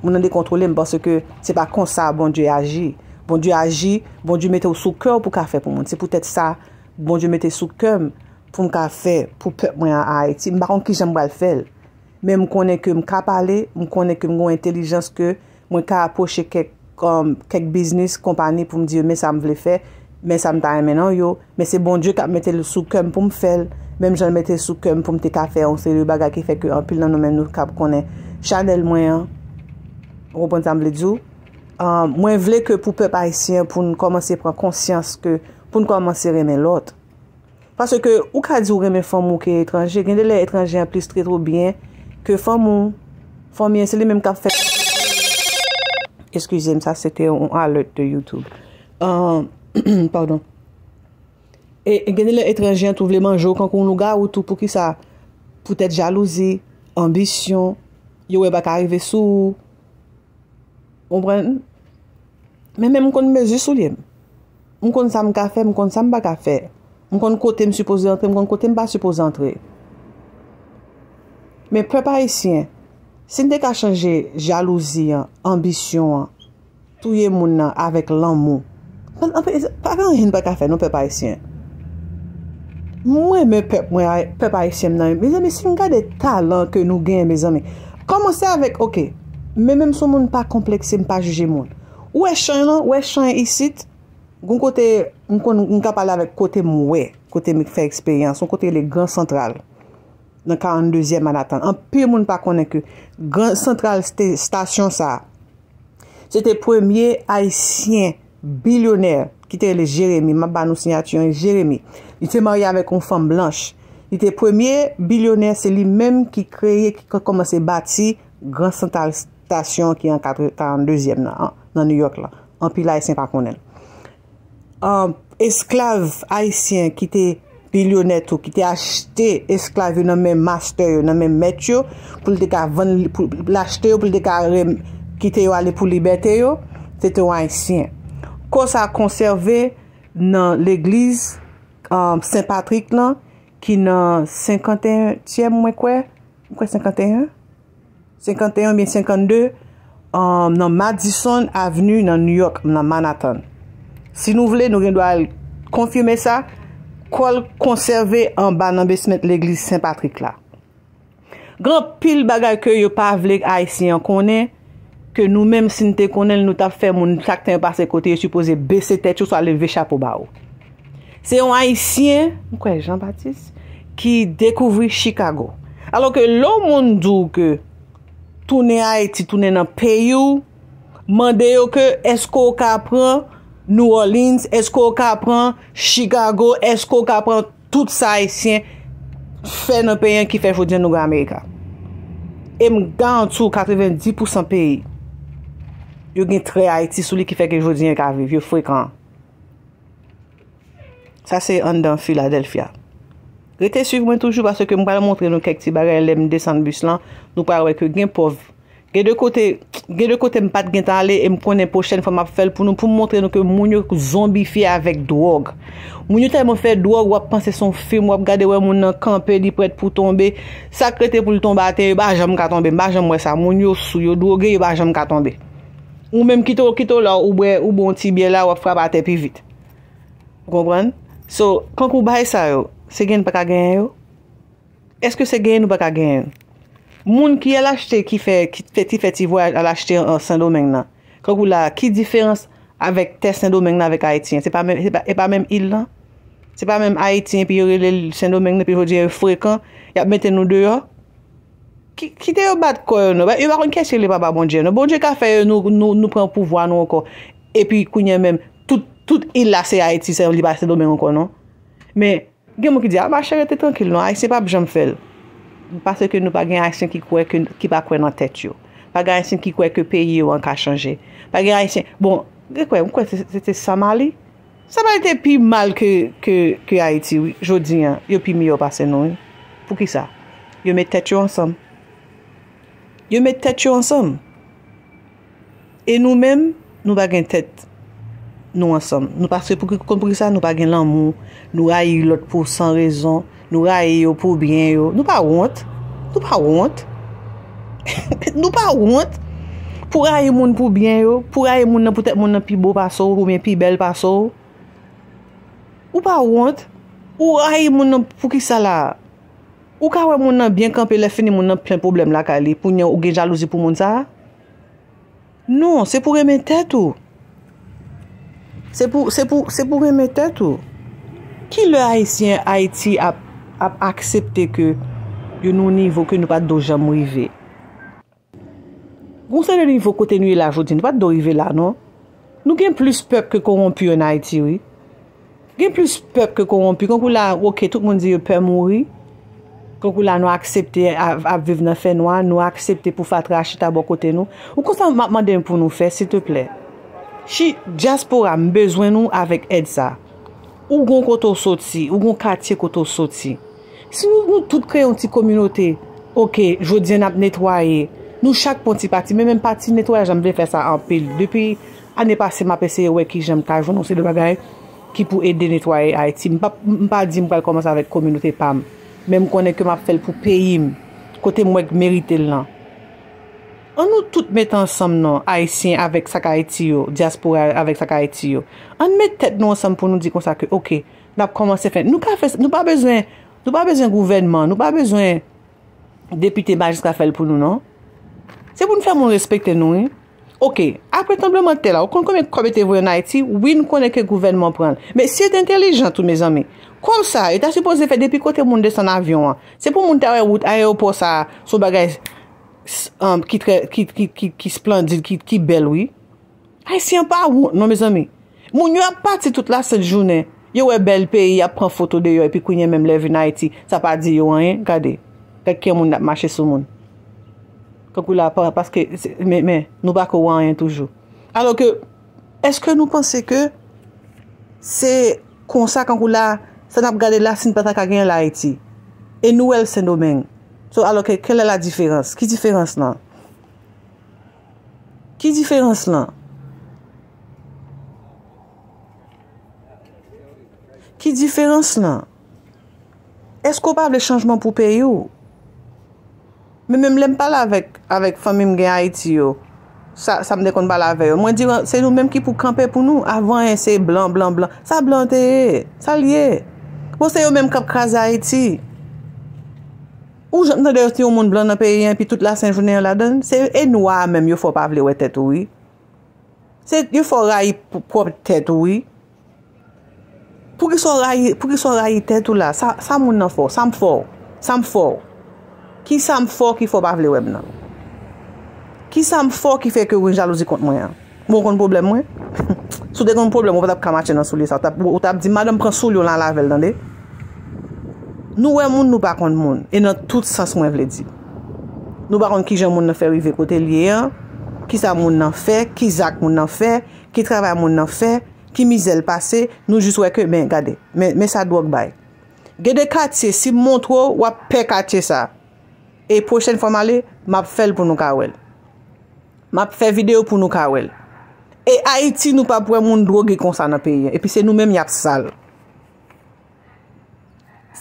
Moun nan dekontwole m paske se pa konsa Bondye aji. Bondye aji, Bondye mete w sou kè w pou ka fè pou moun. Se poutèt sa, Bondye mete sou kè m pou m ka fè pou pèp mwen an Ayiti. M pa konn kijan m pral fè l. Men m konnen ke m ka pale, m konnen ke m gen yon entèlijans ke mwen ka apwoche kèk, um, kèk biznis, konpani pou m di yo, men sa m vle fè, men sa m ta renmen nan yo, men se Bondye k ap mete l sou kè m pou m fè l, menm jan l mete l sou kè m pou m te ka fè yon seri de bagay ki fè ke anpil nan nou menm nou k ap konnen chanèl mwen an. Ou konprann sa m vle di w? Um, mwen vle ke pou pèp ayisyen, pou n kòmanse pran konsyans ke, pou n kòmanse renmen lòt. Paske ou ka di ou renmen fanmi w ke etranje, gen de lè etranje an plis trete w byen ke fanmi w. Fanmi an, se li menm k ap fè. Eskize m, sa se te yon alert de YouTube. Ah, padon. E, e gen de lè etranje an tou vle manje w kankou yon lougawou tou, poukisa? Poutèt jalouzi, anbisyon, yo wè pa ka rive sou ou. Ou konprann? Men, men m konn mezi soulye m. M konn sa m ka fè, m konn sa m pa ka fè. M konn kote m sipoze antre, m konn kote m pa sipoze antre. Men pèp ayisyen, si n te ka chanje jalouzi an, anbisyon an, touye moun nan avèk lanmou, pa, pa, pa gen anyen n pa ka fè non, pèp ayisyen. Mwen renmen pèp mwen, pèp ayisyen m nan. Mezanmi, si n gade talan ke nou genyen, mezanmi, kòmanse avèk, oke, men menm si yon moun pa konplekse, m pa jije moun. Ou wè chan lan, ou wè chan isit, gon kote, m konn, m ka pale avèk kote m wè, kote m fè eksperyans, yon kote rele Gran Santral, nan karanndezyèm Manhattan. Anpil moun pa konnen ke Gran Santral, stasyon sa a, se te premye ayisyen bilyonè ki te rele Jeremi. M ap ba nou siyati an, Jeremi. Li te marye avèk yon fanm blanch. Li te premye bilyonè, se li menm ki kreye, ki kòmanse bati Gran Santral, stasyon ki an karanndezyèm nan, nan New York la. Anpil ayisyen pa konnen l. Esklav ayisyen ki te bilyonè tou, ki te achte esklav yo nan men mastè yo, nan men mèt yo, pou l te ka vann, pou l achte yo, pou l te ka kite yo ale pou libète yo, se te yon ayisyen. Kò sa konsève nan legliz Sen Patrik lan, ki nan senkanteyentyèm, mwen kwè, mwen kwè senkanteyen, senkanteyen oubyen senkannde, nan Madison Avenue nan New York, nan Manhattan. Si nou vle, nou gen dwa al konfime sa. Kò l konsève anba nan basement legliz Sen Patrik la. Gen anpil bagay ke yo pa vle Ayisyen an konnen, ke nou menm, si n te konnen l, nou t ap fè moun, sa k te pase kote yo sipoze bese tèt yo, swa leve chapo ba ou. Se yon Ayisyen, m kwè Jean Baptiste, ki dekouvri Chicago. Alò ke lè yon moun di w ke tounen Ayiti, tounen nan peyi w, mande yo ke èske w ka pran New Orleans, èske w ka pran Chicago, èske w ka pran tout sa Ayisyen fè nan peyi an ki fè jodi an nou gen Amerika. E m garanti w katrevenndis pousan peyi yo gen trè Ayiti sou li ki fè ke jodi an yo ka viv, yo frekan. Sa se anndan Philadelphia. Rete swiv mwen toujou paske m pral montre nou kèk ti bagay lè m desann bis lan, nou pral wè ke gen pòv. Gen de kote, gen de kote m pa t gentan ale e m konnen pwochèn fwa m ap fè l pou nou, pou m montre nou ke moun yo zonbifye avèk dwòg. Moun yo tèlman fè dwòg, w ap panse se yon fim, w ap gade wè moun nan kanpe, li prèt pou tonbe. Sa k rete pou l tonbe atè, yo pa janm ka tonbe, m pa janm wè sa. Moun yo sou, yo dwoge, yo pa janm ka tonbe. Ou menm kite w, kite w la, ou bwè, ou bwè yon ti byè la, w ap frape atè pi vit. Ou konprann? So, kankou bagay sa yo, se genyen n pa ka genyen yo? Èske se genyen nou pa ka genyen? Moun ki al achte, ki fè, ki fè ti, fè ti vwayaj al achte an Sendomeng nan. Kankou la, ki diferans avèk tè Sendomeng nan avèk Ayiti an? Se pa menm, se pa, e pa menm il lan? Se pa menm Ayiti epi yo rele l Sendomeng nan, epi jodi a yo frekan, y ap mete nou deyò? Ki, kite yo bat kò yo non. Yo pa konn kiyès ki rele papa Bondye non. Bondye ka fè yo, nou, nou, nou pran pouvwa nou ankò. Epi kounye a menm, tout, tout il la se Ayiti, se, li pa Sendomeng ankò non. Men, Gen moun ki di, "A, mache rete trankil non, Ayisyen p ap janm fè l." Paske nou pa gen Ayisyen ki kwè ke, ki pa kwè nan tèt yo. Pa gen Ayisyen ki kwè ke peyi yo an ka chanje. Pa gen Ayisyen, bon, gen kwè, m kwè se, se te Samali. Samali te pi mal ke, ke, ke Ayiti, wi. Jodi an, yo pi miyò pase nou, wi. Poukisa? Yo met tèt yo ansanm. Yo met tèt yo ansanm. E nou menm, nou pa gen tèt nou ansanm. Nou pa se pou ki, konn poukisa nou pa gen lanmou. Nou rayi lòt pou san rezon. Nou rayi yo pou byen yo. Nou pa wont. Nou pa wont. Nou pa wont. Pou rayi moun pou byen yo. Pou rayi moun nan poutèt moun nan pi bo pase w oubyen pi bèl pase w. Ou pa wont? Ou rayi moun nan poukisa la? Ou ka wè moun nan byen kanpe, lè fini moun nan plen pwoblèm lakay li, kounye a ou gen jalouzi pou moun sa a? Non, se pou renmen tèt ou. Se pou, se pou, se pou renmen tèt ou. Kilè Ayisyen Ayiti ap, ap aksepte ke yo nan yon nivo ke nou pa t dwe janm rive? Gon seri de nivo kote nou ye la jodi, nou pa t dwe rive la, non. Nou gen plis pèp ke kowonpi an Ayiti, wi. Gen plis pèp ke kowonpi. Kankou la, oke, tout moun di yo pè mouri. Kankou la, nou aksepte ap, ap viv nan fènwa, nou aksepte pou fatra chita bò kote nou. Ou konn sa m ap mande pou nou fè, silteplè? Chi, dyaspora, m bezwen nou avèk èd sa. Ou gon kote w soti, ou gon katye kote w soti. Si nou, nou tout kreye yon ti kominote, oke, jodi a n ap netwaye, nou chak pran ti pati, men menm pati netwayaj la, m vle fè sa anpil. Depi ane pase, m ap eseye wè kijan m ka jwenn yon seri de bagay ki pou ede netwaye Ayiti. M pa, m pa di m pral kòmanse avèk kominote pa m, men m konnen ke m ap fè l pou peyi m, kote m wè k merite l lan. An nou tout mete ansanm non, Ayisyen avèk sa k Ayiti yo, dyaspora avèk sa k Ayiti yo. Ann met tèt nou ansanm pou nou di konsa ke, oke, n ap kòmanse fè. Nou ka fè, nou pa bezwen, nou pa bezwen gouvènman, nou pa bezwen depite, majiska fè l pou nou, non. Se pou n fè moun respekte nou, wi. Oke, apre tranblemanntè la, ou konn konbyen kòb yo te voye ann Ayiti? Wi, n konnen ke gouvènman pran l. Men si yo te entèlijan tou, mezanmi, kòb sa, yo ta sipoze fè depi kote moun desann avyon an. Se pou moun ta wè wout ayewopò sa a, se yon bagay s-, um, ki trè, ki, ki, ki, ki splandid, ki, ki bèl, wi. Ayisyen an pa wont, non, mezanmi. Moun yo ap pati tout lasent jounen. Yo wè bèl peyi, y ap pran foto deyò, epi kounye a menm lè vin Ayiti, sa pa di yo anyen. Gade, gad kijan moun ap mache sou moun. Kankou la, pa, paske, se, men, men, nou pa ko wè anyen toujou. Alò ke, èske nou panse ke se konsa, kankou la, sa n ap gade la, si n pa ta ka genyen l Ayiti? E nou wè l Sendomeng. So, alò ke, quelle est la différence? Ki diferans lan? Ki diferans lan? Ki diferans lan? Èske w pa vle chanjman pou peyi w? Men menm lè m pale avèk, avèk fanmi m gen Ayiti yo, sa, sa m te konn pale avè yo, mwen di, se nou menm ki pou kanpe pou nou. Avan, se blan, blan, blan. Sa blan te ye? Sa l ye? Bon, se yo menm k ap kraze Ayiti. Ou janm tande yo ti yon moun blan nan peyi an, epi tout lasent jounen an ladan l? Se, e nwa a menm yo fè w pa vle wè tèt ou, wi. Se, yo fè w rayi p-, pwòp tèt ou, wi. Poukisa w rayi, poukisa w rayi tèt ou la? Sa, sa moun nan fè w? Sa m fè w? Sa m fè w? Ki sa m fè w ki fè w pa vle wè m nan? Ki sa m fè w ki fè ke w gen jalouzi kont mwen an? Bon, w konn pwoblèm mwen? Si w te konn pwoblèm, ou pa t ap ka mache nan soulye sa. Ou t ap, ou t ap di, "Madanm, pran soulye w lan lave l, tande." Nou wè moun, nou pa konn moun. E nan tout sans, mwen vle di. Nou pa konn kijan moun nan fè rive kote l ye an, kisa moun nan fè, ki zak moun nan fè, ki travay moun nan fè, ki mizè l pase, nou jis wè ke, men, gade, men, men sa dwòg bay. Gen de katye, si m montre w, w ap pè katye sa. E pwochèn fwa m ale, m ap fè l pou nou ka wè l. M ap fè videyo pou nou ka wè l. E Ayiti, nou p ap wè moun dwoge konsa nan peyi an. Epi se nou menm y ap sal.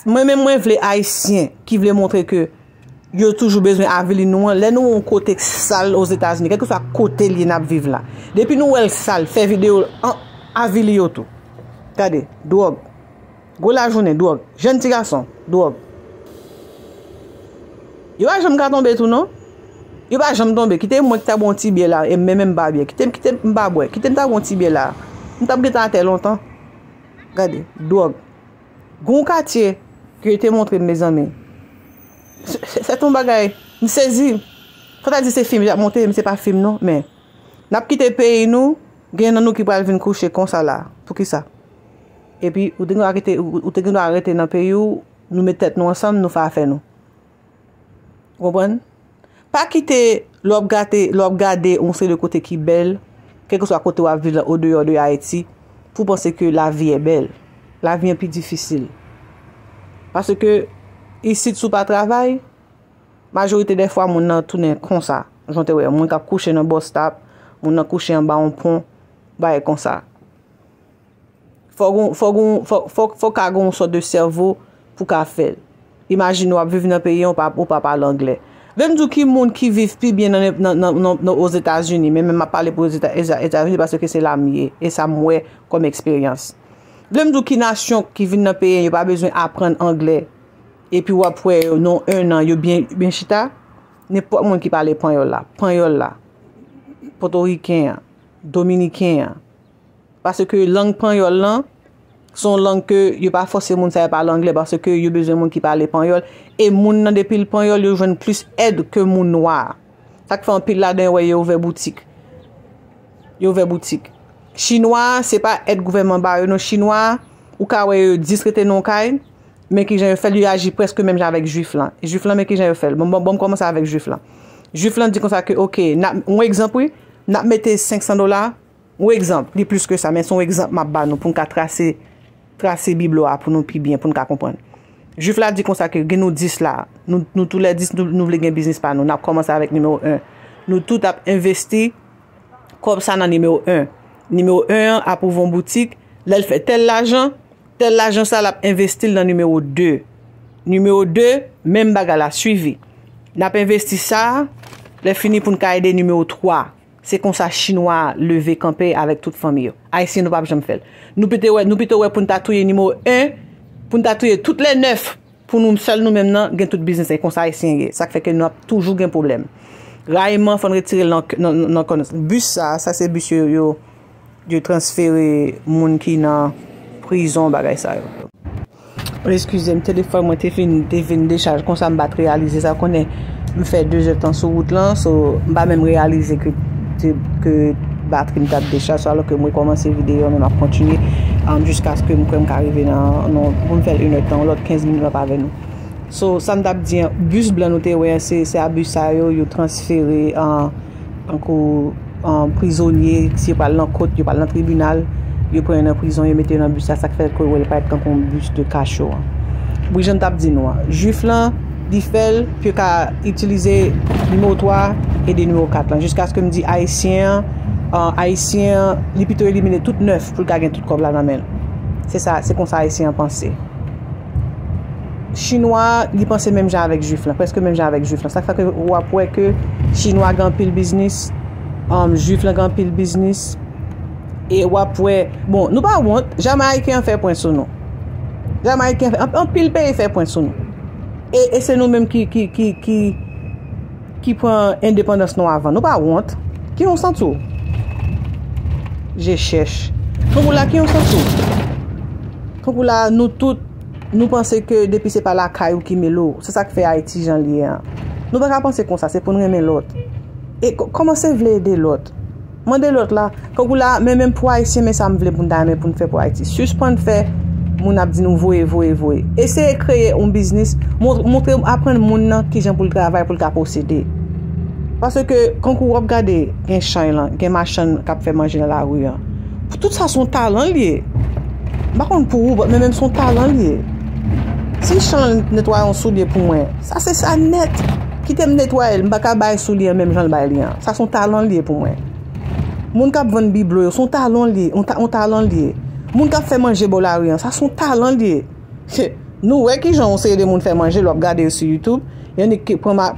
Mwen menm, mwen vle Ayisyen ki vle montre ke yo toujou bezwen avili nou an. Lè nou wè yon kote k sal Ozetazini, kèlkeswa kote l ye n ap viv la, depi nou wè l sal, fè videyo, an, avili yo tou. Gade, dwòg. Gwo lajounen, dwòg. Jèn ti gason, dwòg. Yo pa janm ka tonbe tou, non. Yo pa janm tonbe. Kite mwen ki ta bwè yon ti byè la, e men menm m pa bwè. Kite m, kite m pa bwè. Kite m ta bwè yon ti byè la. M t ap gentan atè lontan. Gade, dwòg. Gon katye ke yo te montre m, mezanmi. Se, se, se yon bagay, m sezi. Sa ta di se fim y ap monte, men se pa fim, non. Men, n ap kite peyi nou, gen nan nou ki pral vin kouche konsa la. Poukisa? Epi, ou te gen dwa rete, ou, ou te gen dwa rete nan peyi w, nou met tèt nou ansanm, nou fè afè nou. Ou konprann? Pa kite, lè w ap gate, lè w ap gade yon seri de kote ki bèl, kèlkeswa kote w ap viv la, odeyò de Ayiti, pou w panse ke lavi è bèl. Lavi an pi difisil. Paske, isit, si w pa travay, majorite dè fwa, moun nan tounen konsa. Jan w te wè, moun k ap kouche nan bòstap, moun nan kouche anba yon pon, bagay konsa. Fò gon, fò gon, fò, fò, fò ka gon yon sòt de sèvo pou ka fè l. Imajine w ap viv nan peyi an, ou pa, ou pa pale anglè. Vle m di w ki moun ki viv pi byen nan, nan, nan, nan, nan Ozetazini, men, men m ap pale pou Ozeta-, Eza-, Etazini paske se la m ye, e sa m wè kòm eksperyans. Vle m di w ki nasyon ki vin nan peyi an, yo pa bezwen aprann anglè. Epi w ap wè yo, nan en an, yo byen, byen chita. Nenpòt moun ki pale panyòl la, panyòl la, potoriken an, dominiken an. Paske lang panyòl lan, se yon lang ke yo pa fòse moun sa yo pale anglè, paske yo bezwen moun ki pale panyòl. E moun nan, depi l panyòl, yo jwenn plis èd ke moun nwa a. Sa k fè anpil ladan yo wè yo ouvè boutik. Yo ouvè boutik. Chinwa, se pa èd gouvènman ba yo non. Chinwa, ou ka wè yo dis rete nan yon kay, men kijan yo fè l, yo aji prèske menm jan avèk jwif lan. Jwif lan, men kijan yo fè l. Bon, bon, bon, m kòmanse avèk jwif lan. Jwif lan di konsa ke, oke, n ap, yon egzanp, wi, n ap mete senk san dola, yon egzanp, li plis ke sa, men se yon egzanp m ap ba nou pou n ka trase, trase biblo a pou nou pi byen, pou n ka konprann. Jwif la di konsa ke gen nou dis la, nou, nou toulèdis, nou, nou vle gen biznis pa nou, n ap kòmanse avèk nimewo en. Nou tout ap envesti kòb sa nan nimewo en. Nimewo en an ap ouvri yon boutik, lè l fè tèl lajan, tèl lajan sa l ap envesti l nan nimewo de. Nimewo de, menm bagay la, swivi. N ap envesti sa, lè fini pou n ka ede nimewo twa. Se konsa chinwa a leve kanpe avèk tout fanmi yo. Ayisyen nou p ap janm fè l. Nou pito wè, nou pito wè pou n ta touye nimewo en, pou n ta touye tout lè nèf, pou nou sèl nou menm nan gen tout biznis. E konsa ayisyen ye. Sa k fè ke nou ap toujou gen pwoblèm. Rayiman, fò n retire l nan, nan, nan kò nou. Bis sa, sa se bis yo, yo, yo transfere moun ki nan prizon, bagay sa yo. Eskize m, telefòn mwen te fin, te vin dechaj konsa, m pa t reyalize sa. Konnen m fè de zè tan sou wout lan, so m pa menm reyalize ke, ke batri m t ap dechaj, so alò ke m rekòmanse videyo an, men m ap kontinye, um, jiskaske m kwè m ka rive nan, nan, pou m fè l enèdtan, yon lòt kenz minit m ap avè nou. So, sa m t ap di an, bis blan nou te wè an, se, se a bis sa yo, yo transfere an, tankou, an, prizonye, si yo pral nan kot, yo pral nan tribinal, yo pran yo nan prizon, yo mete yo nan bis la, sa k fè ke w wè l parèt tankou yon bis de kacho an. Wi, jan m t ap di nou an, jwif lan, li fè l pou yo ka itilize nimewo twa e de nimewo kat lan, jiskaske m di ayisyen an, an, ayisyen an, li pito elimine tout nèf pou l ka gen tout kòb la nan men l. Se sa, se konsa ayisyen an panse. Chinwa a, li panse menm jan avèk jwif lan, prèske menm jan avèk jwif lan. Sa k fè ke w ap wè ke chinwa gen anpil biznis, um, jwif lan gen anpil biznis. E w ap wè, bon, nou pa wont, Jamayiken an fè pwen sou nou. Jamayiken an fè, anp-, anpil peyi fè pwen sou nou. E, e se nou menm ki, ki, ki, ki, ki pran endepandans nou avan. Nou pa wont. Ki yon santi w? Je chèch. Tankou la, ki yon santi w? Tankou la, nou tout, nou panse ke depi se pa lakay ou ki mele w, se sa k fè Ayiti jan l ye an. Nou pa ka panse konsa, se pou n renmen lòt. E kò-, kòmanse vle ede lòt. Mande lòt la, kankou la, men menm pou Ayisyen, men sa m vle pou n ta renmen pou n fè pou Ayiti. Sispann fè moun ap di nou voye, voye, voye. Eseye kreye yon biznis, mon-, montre, aprann moun nan kijan pou l travay, pou l ka posede. Paske, kankou w ap gade, gen chay lan, gen machann k ap fè manje nan lari an. Tout sa se yon talan l ye. M pa konn pou ou, men menm se yon talan l ye. Si chay lan netwaye yon soulye pou mwen, sa se sa nèt. Kite m netwaye l, m pa ka bay soulye an menm jan l bay li an. Sa se yon talan l ye pou mwen. Moun k ap vann biblo yo, se yon talan l ye, yon ta-, yon talan l ye. Moun k ap fè manje bò lari an, sa se yon talan l ye. Nou wè kijan yon seri de moun fè manje, lè w ap gade yo sou YouTube. Y annik ki pran ma-,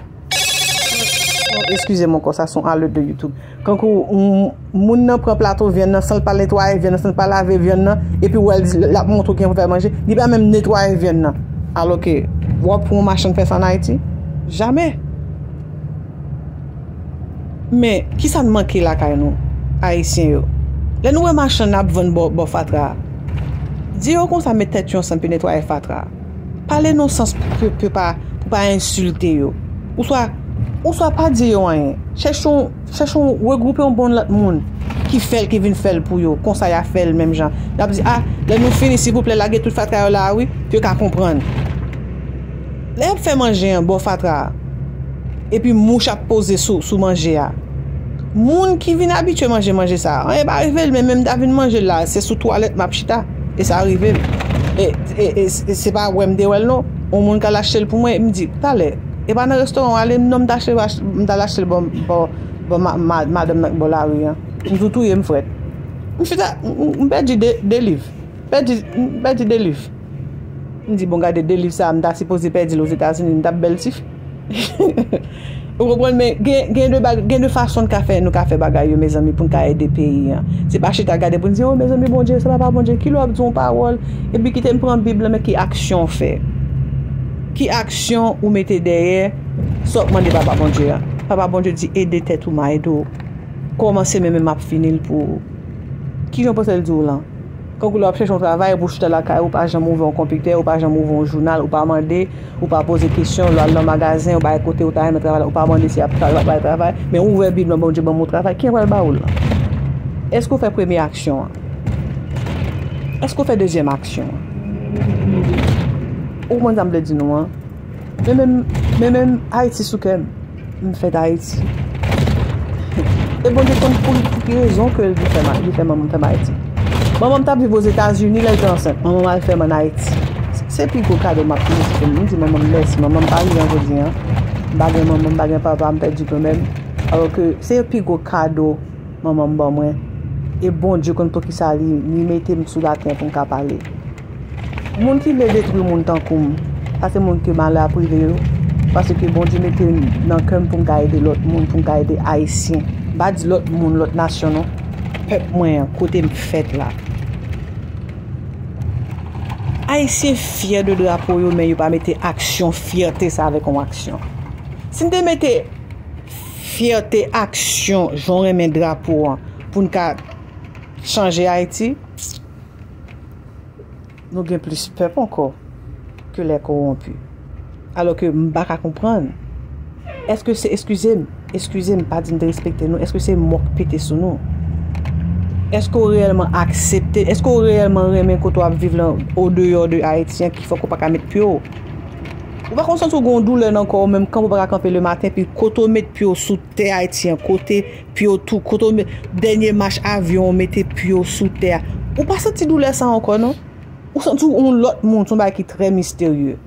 eskize m ankò, sa se yon alèt de YouTube. Kankou, m-, moun nan pran plato vyann nan san l pa netwaye vyann nan, san l pa lave vyann nan, epi w wè l di, l ap montre w kijan pou fè manje, li pa menm netwaye vyann nan. Alòke, w ap pran yon machann fè sa ann Ayiti? Jamè! Men, kisa n manke lakay nou, Ayisyen yo? Lè nou wè machann ap vann bò, bò fatra a, di yo konsa met tèt yo ansanm pou netwaye fatra a. Pale nan sans pou, pou, pou pa, pou pa ensilte yo. Oswa, oswa pa di yo anyen. Chèche yon, chèche yon, regwoupe yon bon lòt moun ki fè l, ki vin fè l pou yo. Konsa y a fè l menm jan. Y ap di, a, lè nou fini, silvouplè, lage tout fatra yo la a, wi, pou yo ka konprann. Lè y ap fè manje an bò fatra a, epi mouch ap poze sou, sou manje a, moun ki vin abitye manje manje sa a, anyen pa rive l, men menm m ta vin manje l la, se sou twalèt m ap chita. E sa rive m. E, e, e, e se pa wè m te wè l non. Yon moun k al achte l pou mwen, m di, talè, e pa nan restoran w ale? Non, m t achte, m t al achte l bò, bò, bò ma-, ma-, madanm nan k bò lari an. M tou touye m frèt. M chita, m, m, m pèdi de, de liv. Pèdi, m pèdi de liv. M di, bon, gade de liv sa a, m ta sipoze pèdi l Ozetazini, m t ap bèl tifi. Ou konprann? Men gen, gen de bag, gen de fason n ka fè, nou ka fè bagay yo, mezanmi, pou n ka ede peyi an. Se pa chita gade pou n di, "O, mezanmi, Bondye, se pa pa Bondye." Kilè w ap di yon pawòl, epi kite m pran Bib lan, men ki aksyon w fè? Ki aksyon ou mete dèyè sa w ap mande Papa Bondye a? Papa Bondye di, "Ede tèt ou, m a ede w. Kòmanse, men, men m ap fini l pou ou." Kijan w panse l di w lan? Kankou lè w ap chèche yon travay, epi w chita lakay ou, ou pa janm ouvè yon konpitè, ou pa janm ouvè yon jounal, ou pa mande, ou pa poze kesyon, lè w al nan magazen, ou pa al kote ou ta renmen travay la, ou pa mande si y ap travay, pa travay, men ou ouvè Bib lan, Bondye ban m yon travay, kijan pral ba ou l lan? Èske w fè premye aksyon an? Èske w fè dezyèm aksyon an? Ou konprann sa m vle di nou an? Men menm, men menm Ayiti sou kè m. M fèt Ayiti. E Bondye konn pou, pou ki rezon ke li fè m, li fè manman m fè m Ayiti. Manman m t ap viv Ozetazini lè l te ansent. Manman m al fè m ann Ayiti. Se, se pi gwo kado m ap fini se ke m di manman m mèsi. Manman m pa vivan jodi an. M pa gen manman, m pa gen papa, m pèdi granmè m. Alò ke se pi gwo kado manman m ban mwen. E Bondye konn poukisa li, li mete m sou latè pou m ka pale. Moun ki vle detwi moun tankou m, sa se moun ke malè ap rive yo. Paske Bondye mete nan kè m pou m ka ede lòt moun, pou m ka ede Ayisyen. M pa di lòt moun, lòt nasyon non. Pèp mwen an, kote m fèt la. Ayisyen fyè de drapo yo, men yo pa mete aksyon fyète sa avèk yon aksyon. Si n te mete fyète aksyon, jan w renmen drapo an, pou n ka chanje Ayiti, nou gen plis pèp ankò ke lè kowonpi. Alò ke m pa ka konprann. Èske se, eskize m, eskize m, pa di m derespekte nou, èske se mò k pete sou nou? Èske w reyèlman aksepte, èske w reyèlman renmen kote w ap viv lan, odeyò de Ayiti an, ki fè ke w pa ka met pye w? Ou pa konn santi w gen yon doulè nan kò w, menm kanpe w pa ka kanpe lematen, pi kote w met pye w sou tè Ayiti an, kote pye w tou, kote w met, dènye mach avyon w mete pye w sou tè a. Ou pa santi doulè sa ankò non. Ou santi w yon lòt moun, se yon bagay ki trè misterye.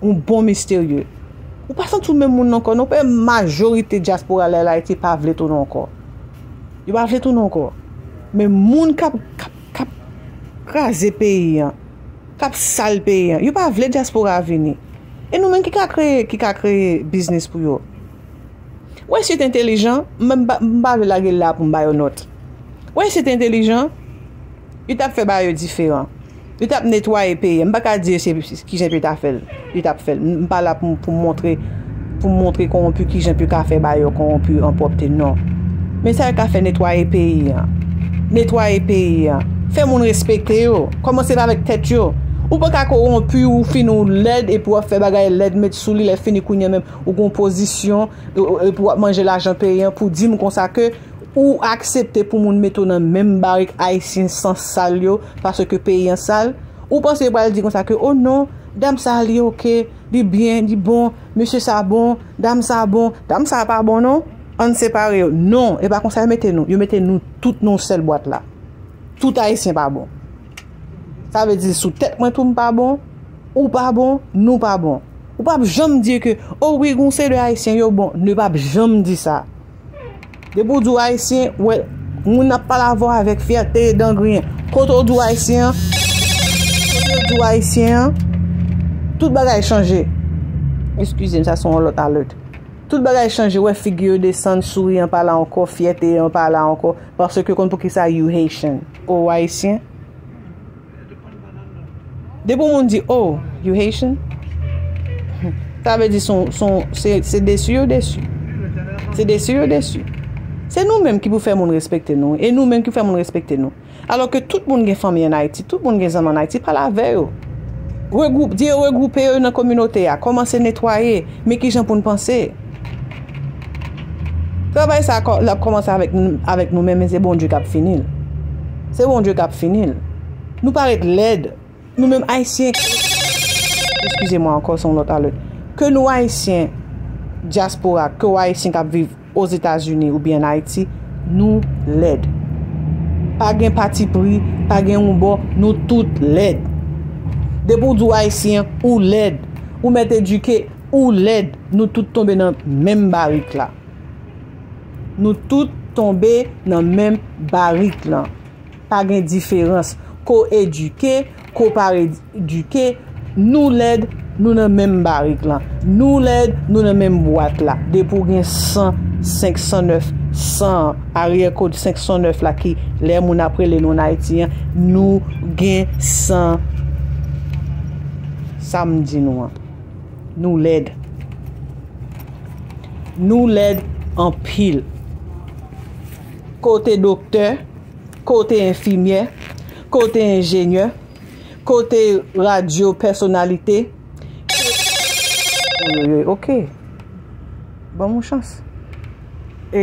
Yon bon misterye. Ou pa santi w menm moun ankò non. Pè majorite dyaspora la Ayiti pa vle tounen ankò. Yo pa vle tounen ankò. Men moun k ap, k ap, k ap kraze peyi an, k ap sal peyi an, yo pa vle dyaspora a vini. E nou menm ki ka kreye, ki ka kreye biznis pou yo. Wè si yo te entelijan, m, m, pa- m pa vle lage l la pou m ba yo nòt. Wè si yo te entelijan, yo t ap fè bagay yo diferan. Yo t ap netwaye peyi an. M pa ka di yo se kijan pou yo ta fè l. Yo t ap fè l. M pa la pou, pou m montre, pou m montre kowonpi kijan pou yo ka fè bagay yo kowonpi an pwòpte, non. Men sa yo ka fè, netwaye peyi an. Netwaye peyi an. Fè moun respekte yo. Kòmanse pa avèk tèt yo. Ou pa ka kowonpi, ou fini ou lèd, epi w ap fè bagay lèd, met sou li, lè fini kounye a menm, ou gon pozisyon, epi w ap manje lajan peyi an pou di m konsa ke ou aksepte pou moun mete w nan menm barik ayisyen san sal yo, paske peyi an sal. Ou panse yo pral di konsa ke, "O non, dam sa li oke, li byen, li bon, mesye sa bon, dam sa bon, dam sa pa bon non, ann separe yo." Non, e pa konsa yo mete nou. Yo mete nou tout nan yon sèl bwat la. Tout ayisyen pa bon. Sa vle di sou tèt mwen tou m pa bon, ou pa bon, nou pa bon. Ou p ap janm di ke, "O wi, gon seri de ayisyen yo bon." Nou p ap janm di sa. Depi w di w ayisyen, wè, moun ap pale avè w avèk fyète e dan griyen. Kote w di w ayisyen an, kote w di w ayisyen an, tout bagay chanje. Eskize m, sa se yon lòt alèt. Tout bagay chanje, wè figi yo desann, souri an pa la ankò, fyète an pa la ankò, paske konn poukisa you Haitian. O, w ayisyen? Depi yon moun di, "Oh, you Haitian?" Sa vle di se, se, se, se desi yo desi. Se desi yo desi. Se nou menm ki pou fè moun respekte nou. E nou menm ki fè moun respekte nou. Alò ke tout moun gen fanmi ann Ayiti, tout moun gen zanmi ann Ayiti, pale avè yo. Regwoup, di yo regwoupe yo nan kominote a, kòmanse netwaye, men kijan pou n panse. Travay sa a kò- l ap kòmanse avèk n- avèk nou menm, men se Bondye k ap fini l. Se Bondye k ap fini l. Nou parèt lèd. Nou menm Ayisyen, eskize mwen ankò, se yon lòt alèt. Ke nou Ayisyen dyaspora, ke w Ayisyen k ap viv Ozetazini oubyen ann Ayiti, nou lèd. Pa gen patipri, pa gen yon bò, nou tout lèd. Depi w di w Ayisyen, ou lèd. Ou mèt edike, ou lèd. Nou tout tonbe nan menm barik la. Nou tout tonbe nan menm barik lan. Pa gen diferans. Ke w edike, ke w pa edike, nou lèd, Nou nan menm barik lan. Nou lèd, nou nan menm bwat la. Depi w gen san, senk san nèf, san, aryè kod senk san nèf la ki lè moun ap rele nou an Ayiti an, nou gen san. Sa m di nou an. Nou lèd. Nou lèd anpil. Kote doktè, kote enfimyè, kote enjenyè, kote radyo pèsonalite. Oyoyoy, oke. Ban m yon chans. E,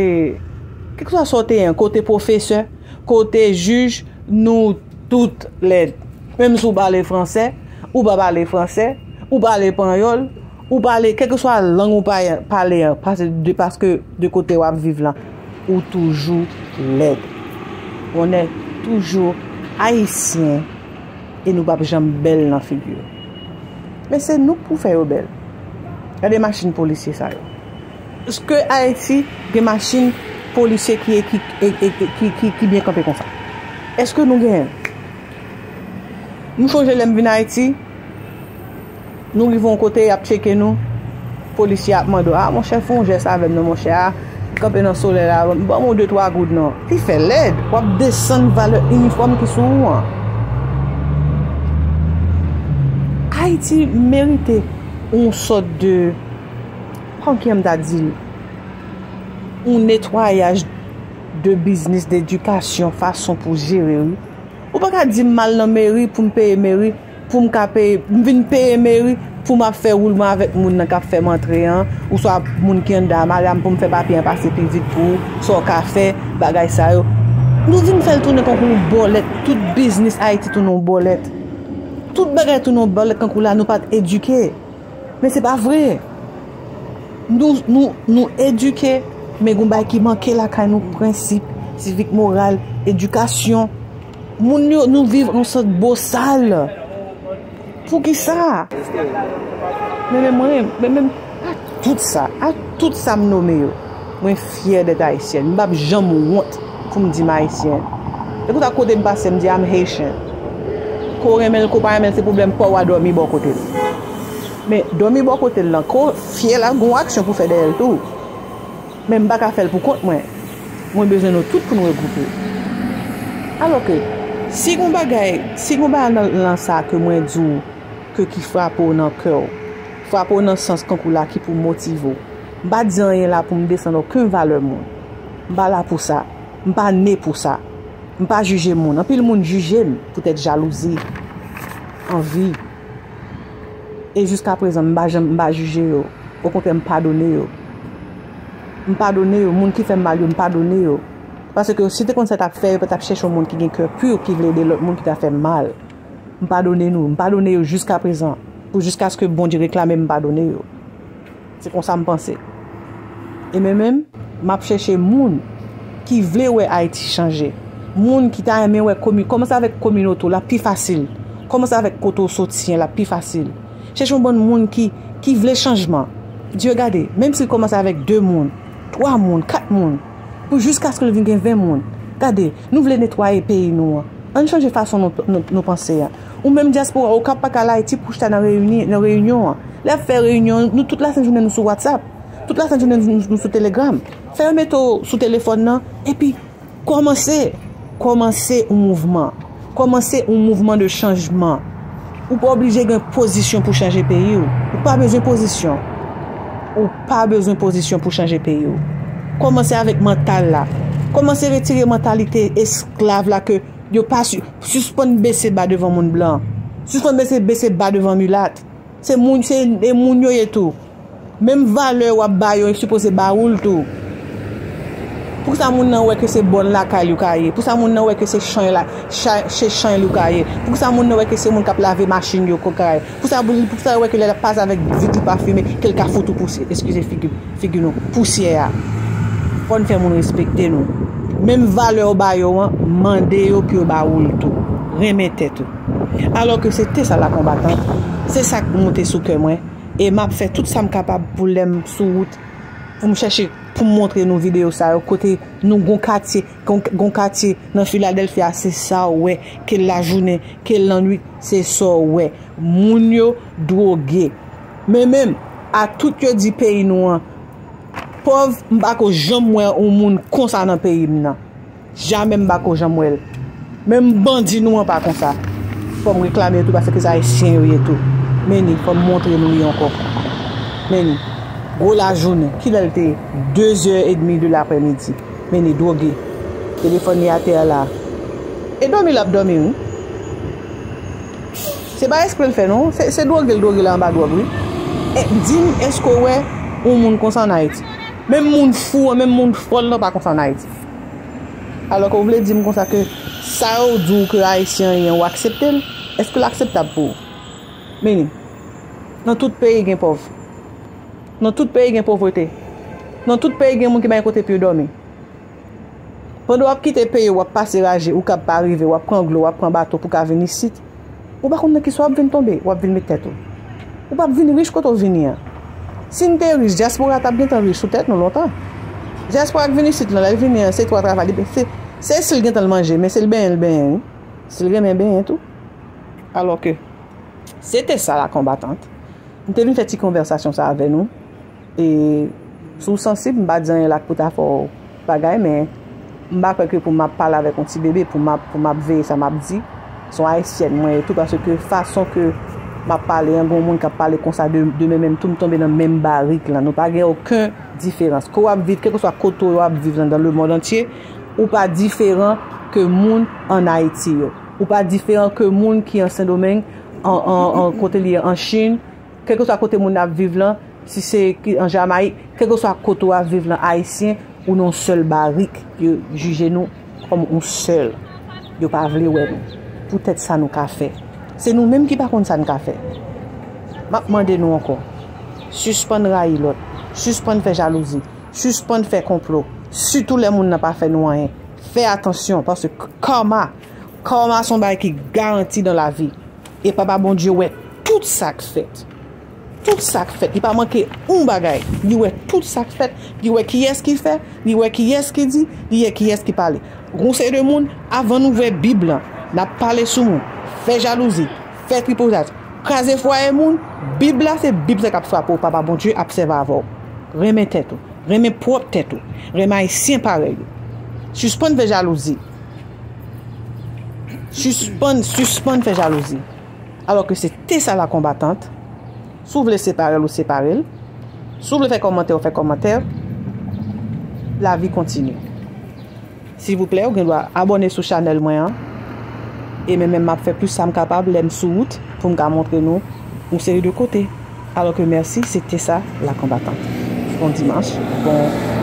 kèlkeswa sa w te ye, kote pwofesè, kote jij, nou tout lèd. Menm si w pale fransè, ou pa pale fransè, ou pale panyòl, ou pale, kèlkeswa lang ou pa-, pale an, paske de, paske de kote w ap viv lan, ou toujou lèd. On est toujours haïtien e nou p ap janm bèl nan figi yo. Men se nou k pou fè yo bèl. Gade machin polisye sa yo. Èske Ayiti gen machin polisye ki, ki, e, e, ki, ki, ki byen kanpe konsa? Èske nou genyen? M chonje lè m vin Ayiti, nou rive yon kote, y ap tcheke nou. Polisye ap mande w, "A, monchè, fè yon jès avè m non, monchè, a, kanpe nan solèy la, ban m yon de twa goud non." Li fè lèd, w ap desann valè inifòm ki sou ou an. Ayiti merite yon sòt de, kòm ki m ta di l, yon netwayaj de biznis, de edikasyon, fason pou jere, wi. Ou pa ka di m m al nan meri pou m peye meri, pou m ka peye, m vin peye meri pou m ap fè woulman avèk moun nan k ap fè m antre an, oswa moun ki anndan an, madam, pou m fè papye an pase pi vit pou ou, sa w ka fè, bagay sa yo. Nou vin fè l tounen kankou yon bòlèt, tout biznis Ayiti tounen yon bòlèt. Tout bagay tounen yon bòlèt kankou la nou pa t edike. Men se pa vre. Nou, nou, nou edike, men gon bagay ki manke lakay nou, prensip, sivik, moral, edikasyon. Moun yo, nou viv yon sòt bosal. Poukisa? Men, men mwen, men, men a tout sa, a tout sa m nome yo, mwen fyè d'être haïtienne. M p ap janm wont pou m di m ayisyèn. Ekouta, kote m pase, m di, "I'm Haitian." Ko renmen l, ko pa renmen l, se pwoblèm pa w a dòmi bò kote l. Men dòmi bò kote l lan, ko fyè la, gon aksyon pou fè dèyè l tou. Men m pa ka fè l pou kont mwen. Mwen bezwen nou tout pou nou regwoupe. Alò ke, si gon bagay, si gon bagay nan, nan sa ke mwen di w, ke ki frape w nan kè w, frape w nan sans kankou la ki pou motive w, m pa di anyen la pou m desann okenn valè moun. M pa la pou sa. M pa ne pou sa. M pa jije moun. Anpil moun jije m poutèt jalouzi, anvi. E jiskaprezan, m pa janm, m pa jije yo. Okontrè, m padone yo. M padone yo. Moun ki fè m mal yo, m padone yo. Paske si yo te konn sa y t ap fè, yo pa t ap chèche yon moun ki gen kè pi, ki vle ede lòt moun ki ta fè m mal. M padone nou. M padone yo jiskaprezan. Pou jiskaske Bondye reklame m padone yo. Se konsa m panse. E mwen menm, m ap chèche moun ki vle wè Ayiti chanje. Moun ki ta renmen wè komi-, kòmanse avèk kominote w, l ap pi fasil. Kòmanse avèk kote w soti an, l ap pi fasil. Chèche yon bann moun ki, ki vle chanjman. Di yo, "Gade, menm si l kòmanse avèk de moun, twa moun, kat moun, pou jiskaske l vin gen ven moun. Gade, nou vle netwaye peyi nou an. Ann chanje fason nou, nou, nou panse a." Ou menm dyaspora, Okap pa ka al Ayiti pou chita nan reyini-, nan reyinyon an. Lè y ap fè reyinyon, nou tout lasent jounen nou sou WhatsApp. Tout lasent jounen nou, nou sou Telegram. Fè yo mete w sou telefòn nan, epi kòmanse, kòmanse yon mouvman. Kòmanse yon mouvman de chanjman. Ou pa oblije gen pozisyon pou chanje peyi w. Ou pa bezwen pozisyon. Ou pa bezwen pozisyon pou chanje peyi w. Kòmanse avèk mantal la. Kòmanse retire mantalite esklav la ke yo pa si-, sispann bese ba devan moun blan. Sispann bese, bese ba devan milat. Se moun, se, e moun yo ye tou. Menm valè w ap ba yo, yo sipoze ba ou l tou. Poukisa moun nan wè ke se bòn lakay li w ka ye? Poukisa moun nan wè ke se chan la, cha-, se chan li w ka ye? Poukisa moun nan wè ke se moun k ap lave machin yo ko ka ye? Poukisa, poukisa yo wè ke lè l ap pase avèk vit li pafime, ke l ka fout ou pousyè, eskize figi, figi nou, pousyè a? Fò n fè moun respekte nou. Menm valè w ba yo an, mande yo pou yo ba ou l tou. Renmen tèt ou. Alò ke se te sa la konbatan. Se sa k monte sou kè mwen. E m ap fè tout sa m kapab pou lè m sou wout, pou m chèche, pou m montre nou videyo sa yo, kote nou gon katye, gon, gon katye nan Filadèlfi a, se sa w wè, ke lajounen, ke lannwit, se sa w wè. Moun yo dwoge. Men menm, a tout yo di peyi nou an pòv, m pa ko janm wè yon moun konsa nan peyi m nan. Jamè m pa ko janm wè l. Menm bandi nou an pa konsa. Fò m reklame yo tou paske se Ayisyen yo ye tou. Men ni, fò m montre nou li ankò. Men ni, gwo lajounen, kilè l te ye? De zè edmi de laprèmidi. Men ni, dwoge. Telefòn li atè a la. E dòmi l ap dòmi, wi. Se pa espre l fè, non. Se, se dwoge l dwoge la anba dwòg, wi. E di m, èske w wè yon moun konsa ann Ayiti? Menm moun fou an, menm moun fòl lan pa konsa ann Ayiti. Alò ke w vle di m konsa ke sa yo di w ke Ayisyen an ye an, w aksepte l? Èske l akseptab pou ou? Men ni, nan tout peyi gen pòv. Nan tout peyi gen povrete. Nan tout peyi gen moun ki pa gen kote pou yo dòmi. Pandan w ap kite peyi w, w ap pase raje, ou kab pa rive, w ap pran glo, w ap pran bato pou ka vin isit, ou pa konn nan kisa w ap vin tonbe, w ap vin met tèt ou. Ou p ap vin rich kote w vini an. Si n te rich, dyaspora t ap gentan rich sou tèt nou lontan. Dyaspora k vin isit lan, lè l vini an, se twa travay li, se, se si l gentan l manje, men se l benyen l benyen, wi. Si l renmen benyen tou. Alò ke, se te sa la konbatant. M te vin fè ti konvèsasyon sa avè nou. E si w sansib, m pa di anyen la k pou ta fè w bagay, men m pa kwè ke pou m ap pale avèk yon ti bebe, pou m ap, pou m ap veye sa m ap di. Se yon Ayisyèn mwen ye tou, paske fason ke m ap pale an, gen yon moun k ap pale konsa de, demen menm tou, m tonbe nan menm barik lan. Nou pa gen okenn diferans. Ke w ap viv, kèlkeswa kote w ap viv nan, dans le monde entier, ou pa diferan ke moun ann Ayiti yo. Ou pa diferan ke moun ki an Sendomeng, an, an, an kote li ye, an Chin, kèlkeswa kote moun nan ap viv lan, si se ki an Jamayik, kèlkeswa kote w ap viv lan, Ayisyen, ou nan yon sèl barik, yo jije nou kòm yon sèl. Yo pa vle wè nou. Poutèt sa nou ka fè. Se nou menm ki pa konn sa n ka fè. M ap mande nou ankò, sispann rayi lòt, sispann fè jalouzi, sispann fè konplo, sitou lè moun nan pa fè nou anyen. Fè atansyon, paske k-, karma, karma se yon bagay ki garanti nan lavi. E Papa Bondye wè tout sa k fèt. Tout sa k fèt. Li pa manke yon bagay. Li wè tout sa k fèt. Li wè kiyès ki fè. Li wè kiyès ki di. Li wè kiyès ki pale. Gon seri de moun, avan nou ouvè Bib lan, n ap pale sou moun, fè jalouzi, fè tripozaj, kraze fwaye moun. Bib la, se Bib sa k ap frape w, Papa Bondye ap sèvi avè w. Renmen tèt ou. Renmen pwòp tèt ou. Renmen Ayisyen parèy ou. Sispann fè jalouzi. Sispann, sispann fè jalouzi. Alò ke se te sa la konbatant. Si w vle separe l, ou separe l. Si w vle fè kòmantè, ou fè kòmantè. Lavi kontinye. Silvouplè, ou gen dwa abòne sou chanèl mwen an. E men menm m ap fè plis sa m kapab lè m sou wout pou m ka montre nou yon seri de kote. Alò ke mèsi, se te sa la konbatant. Bon dimanch, bon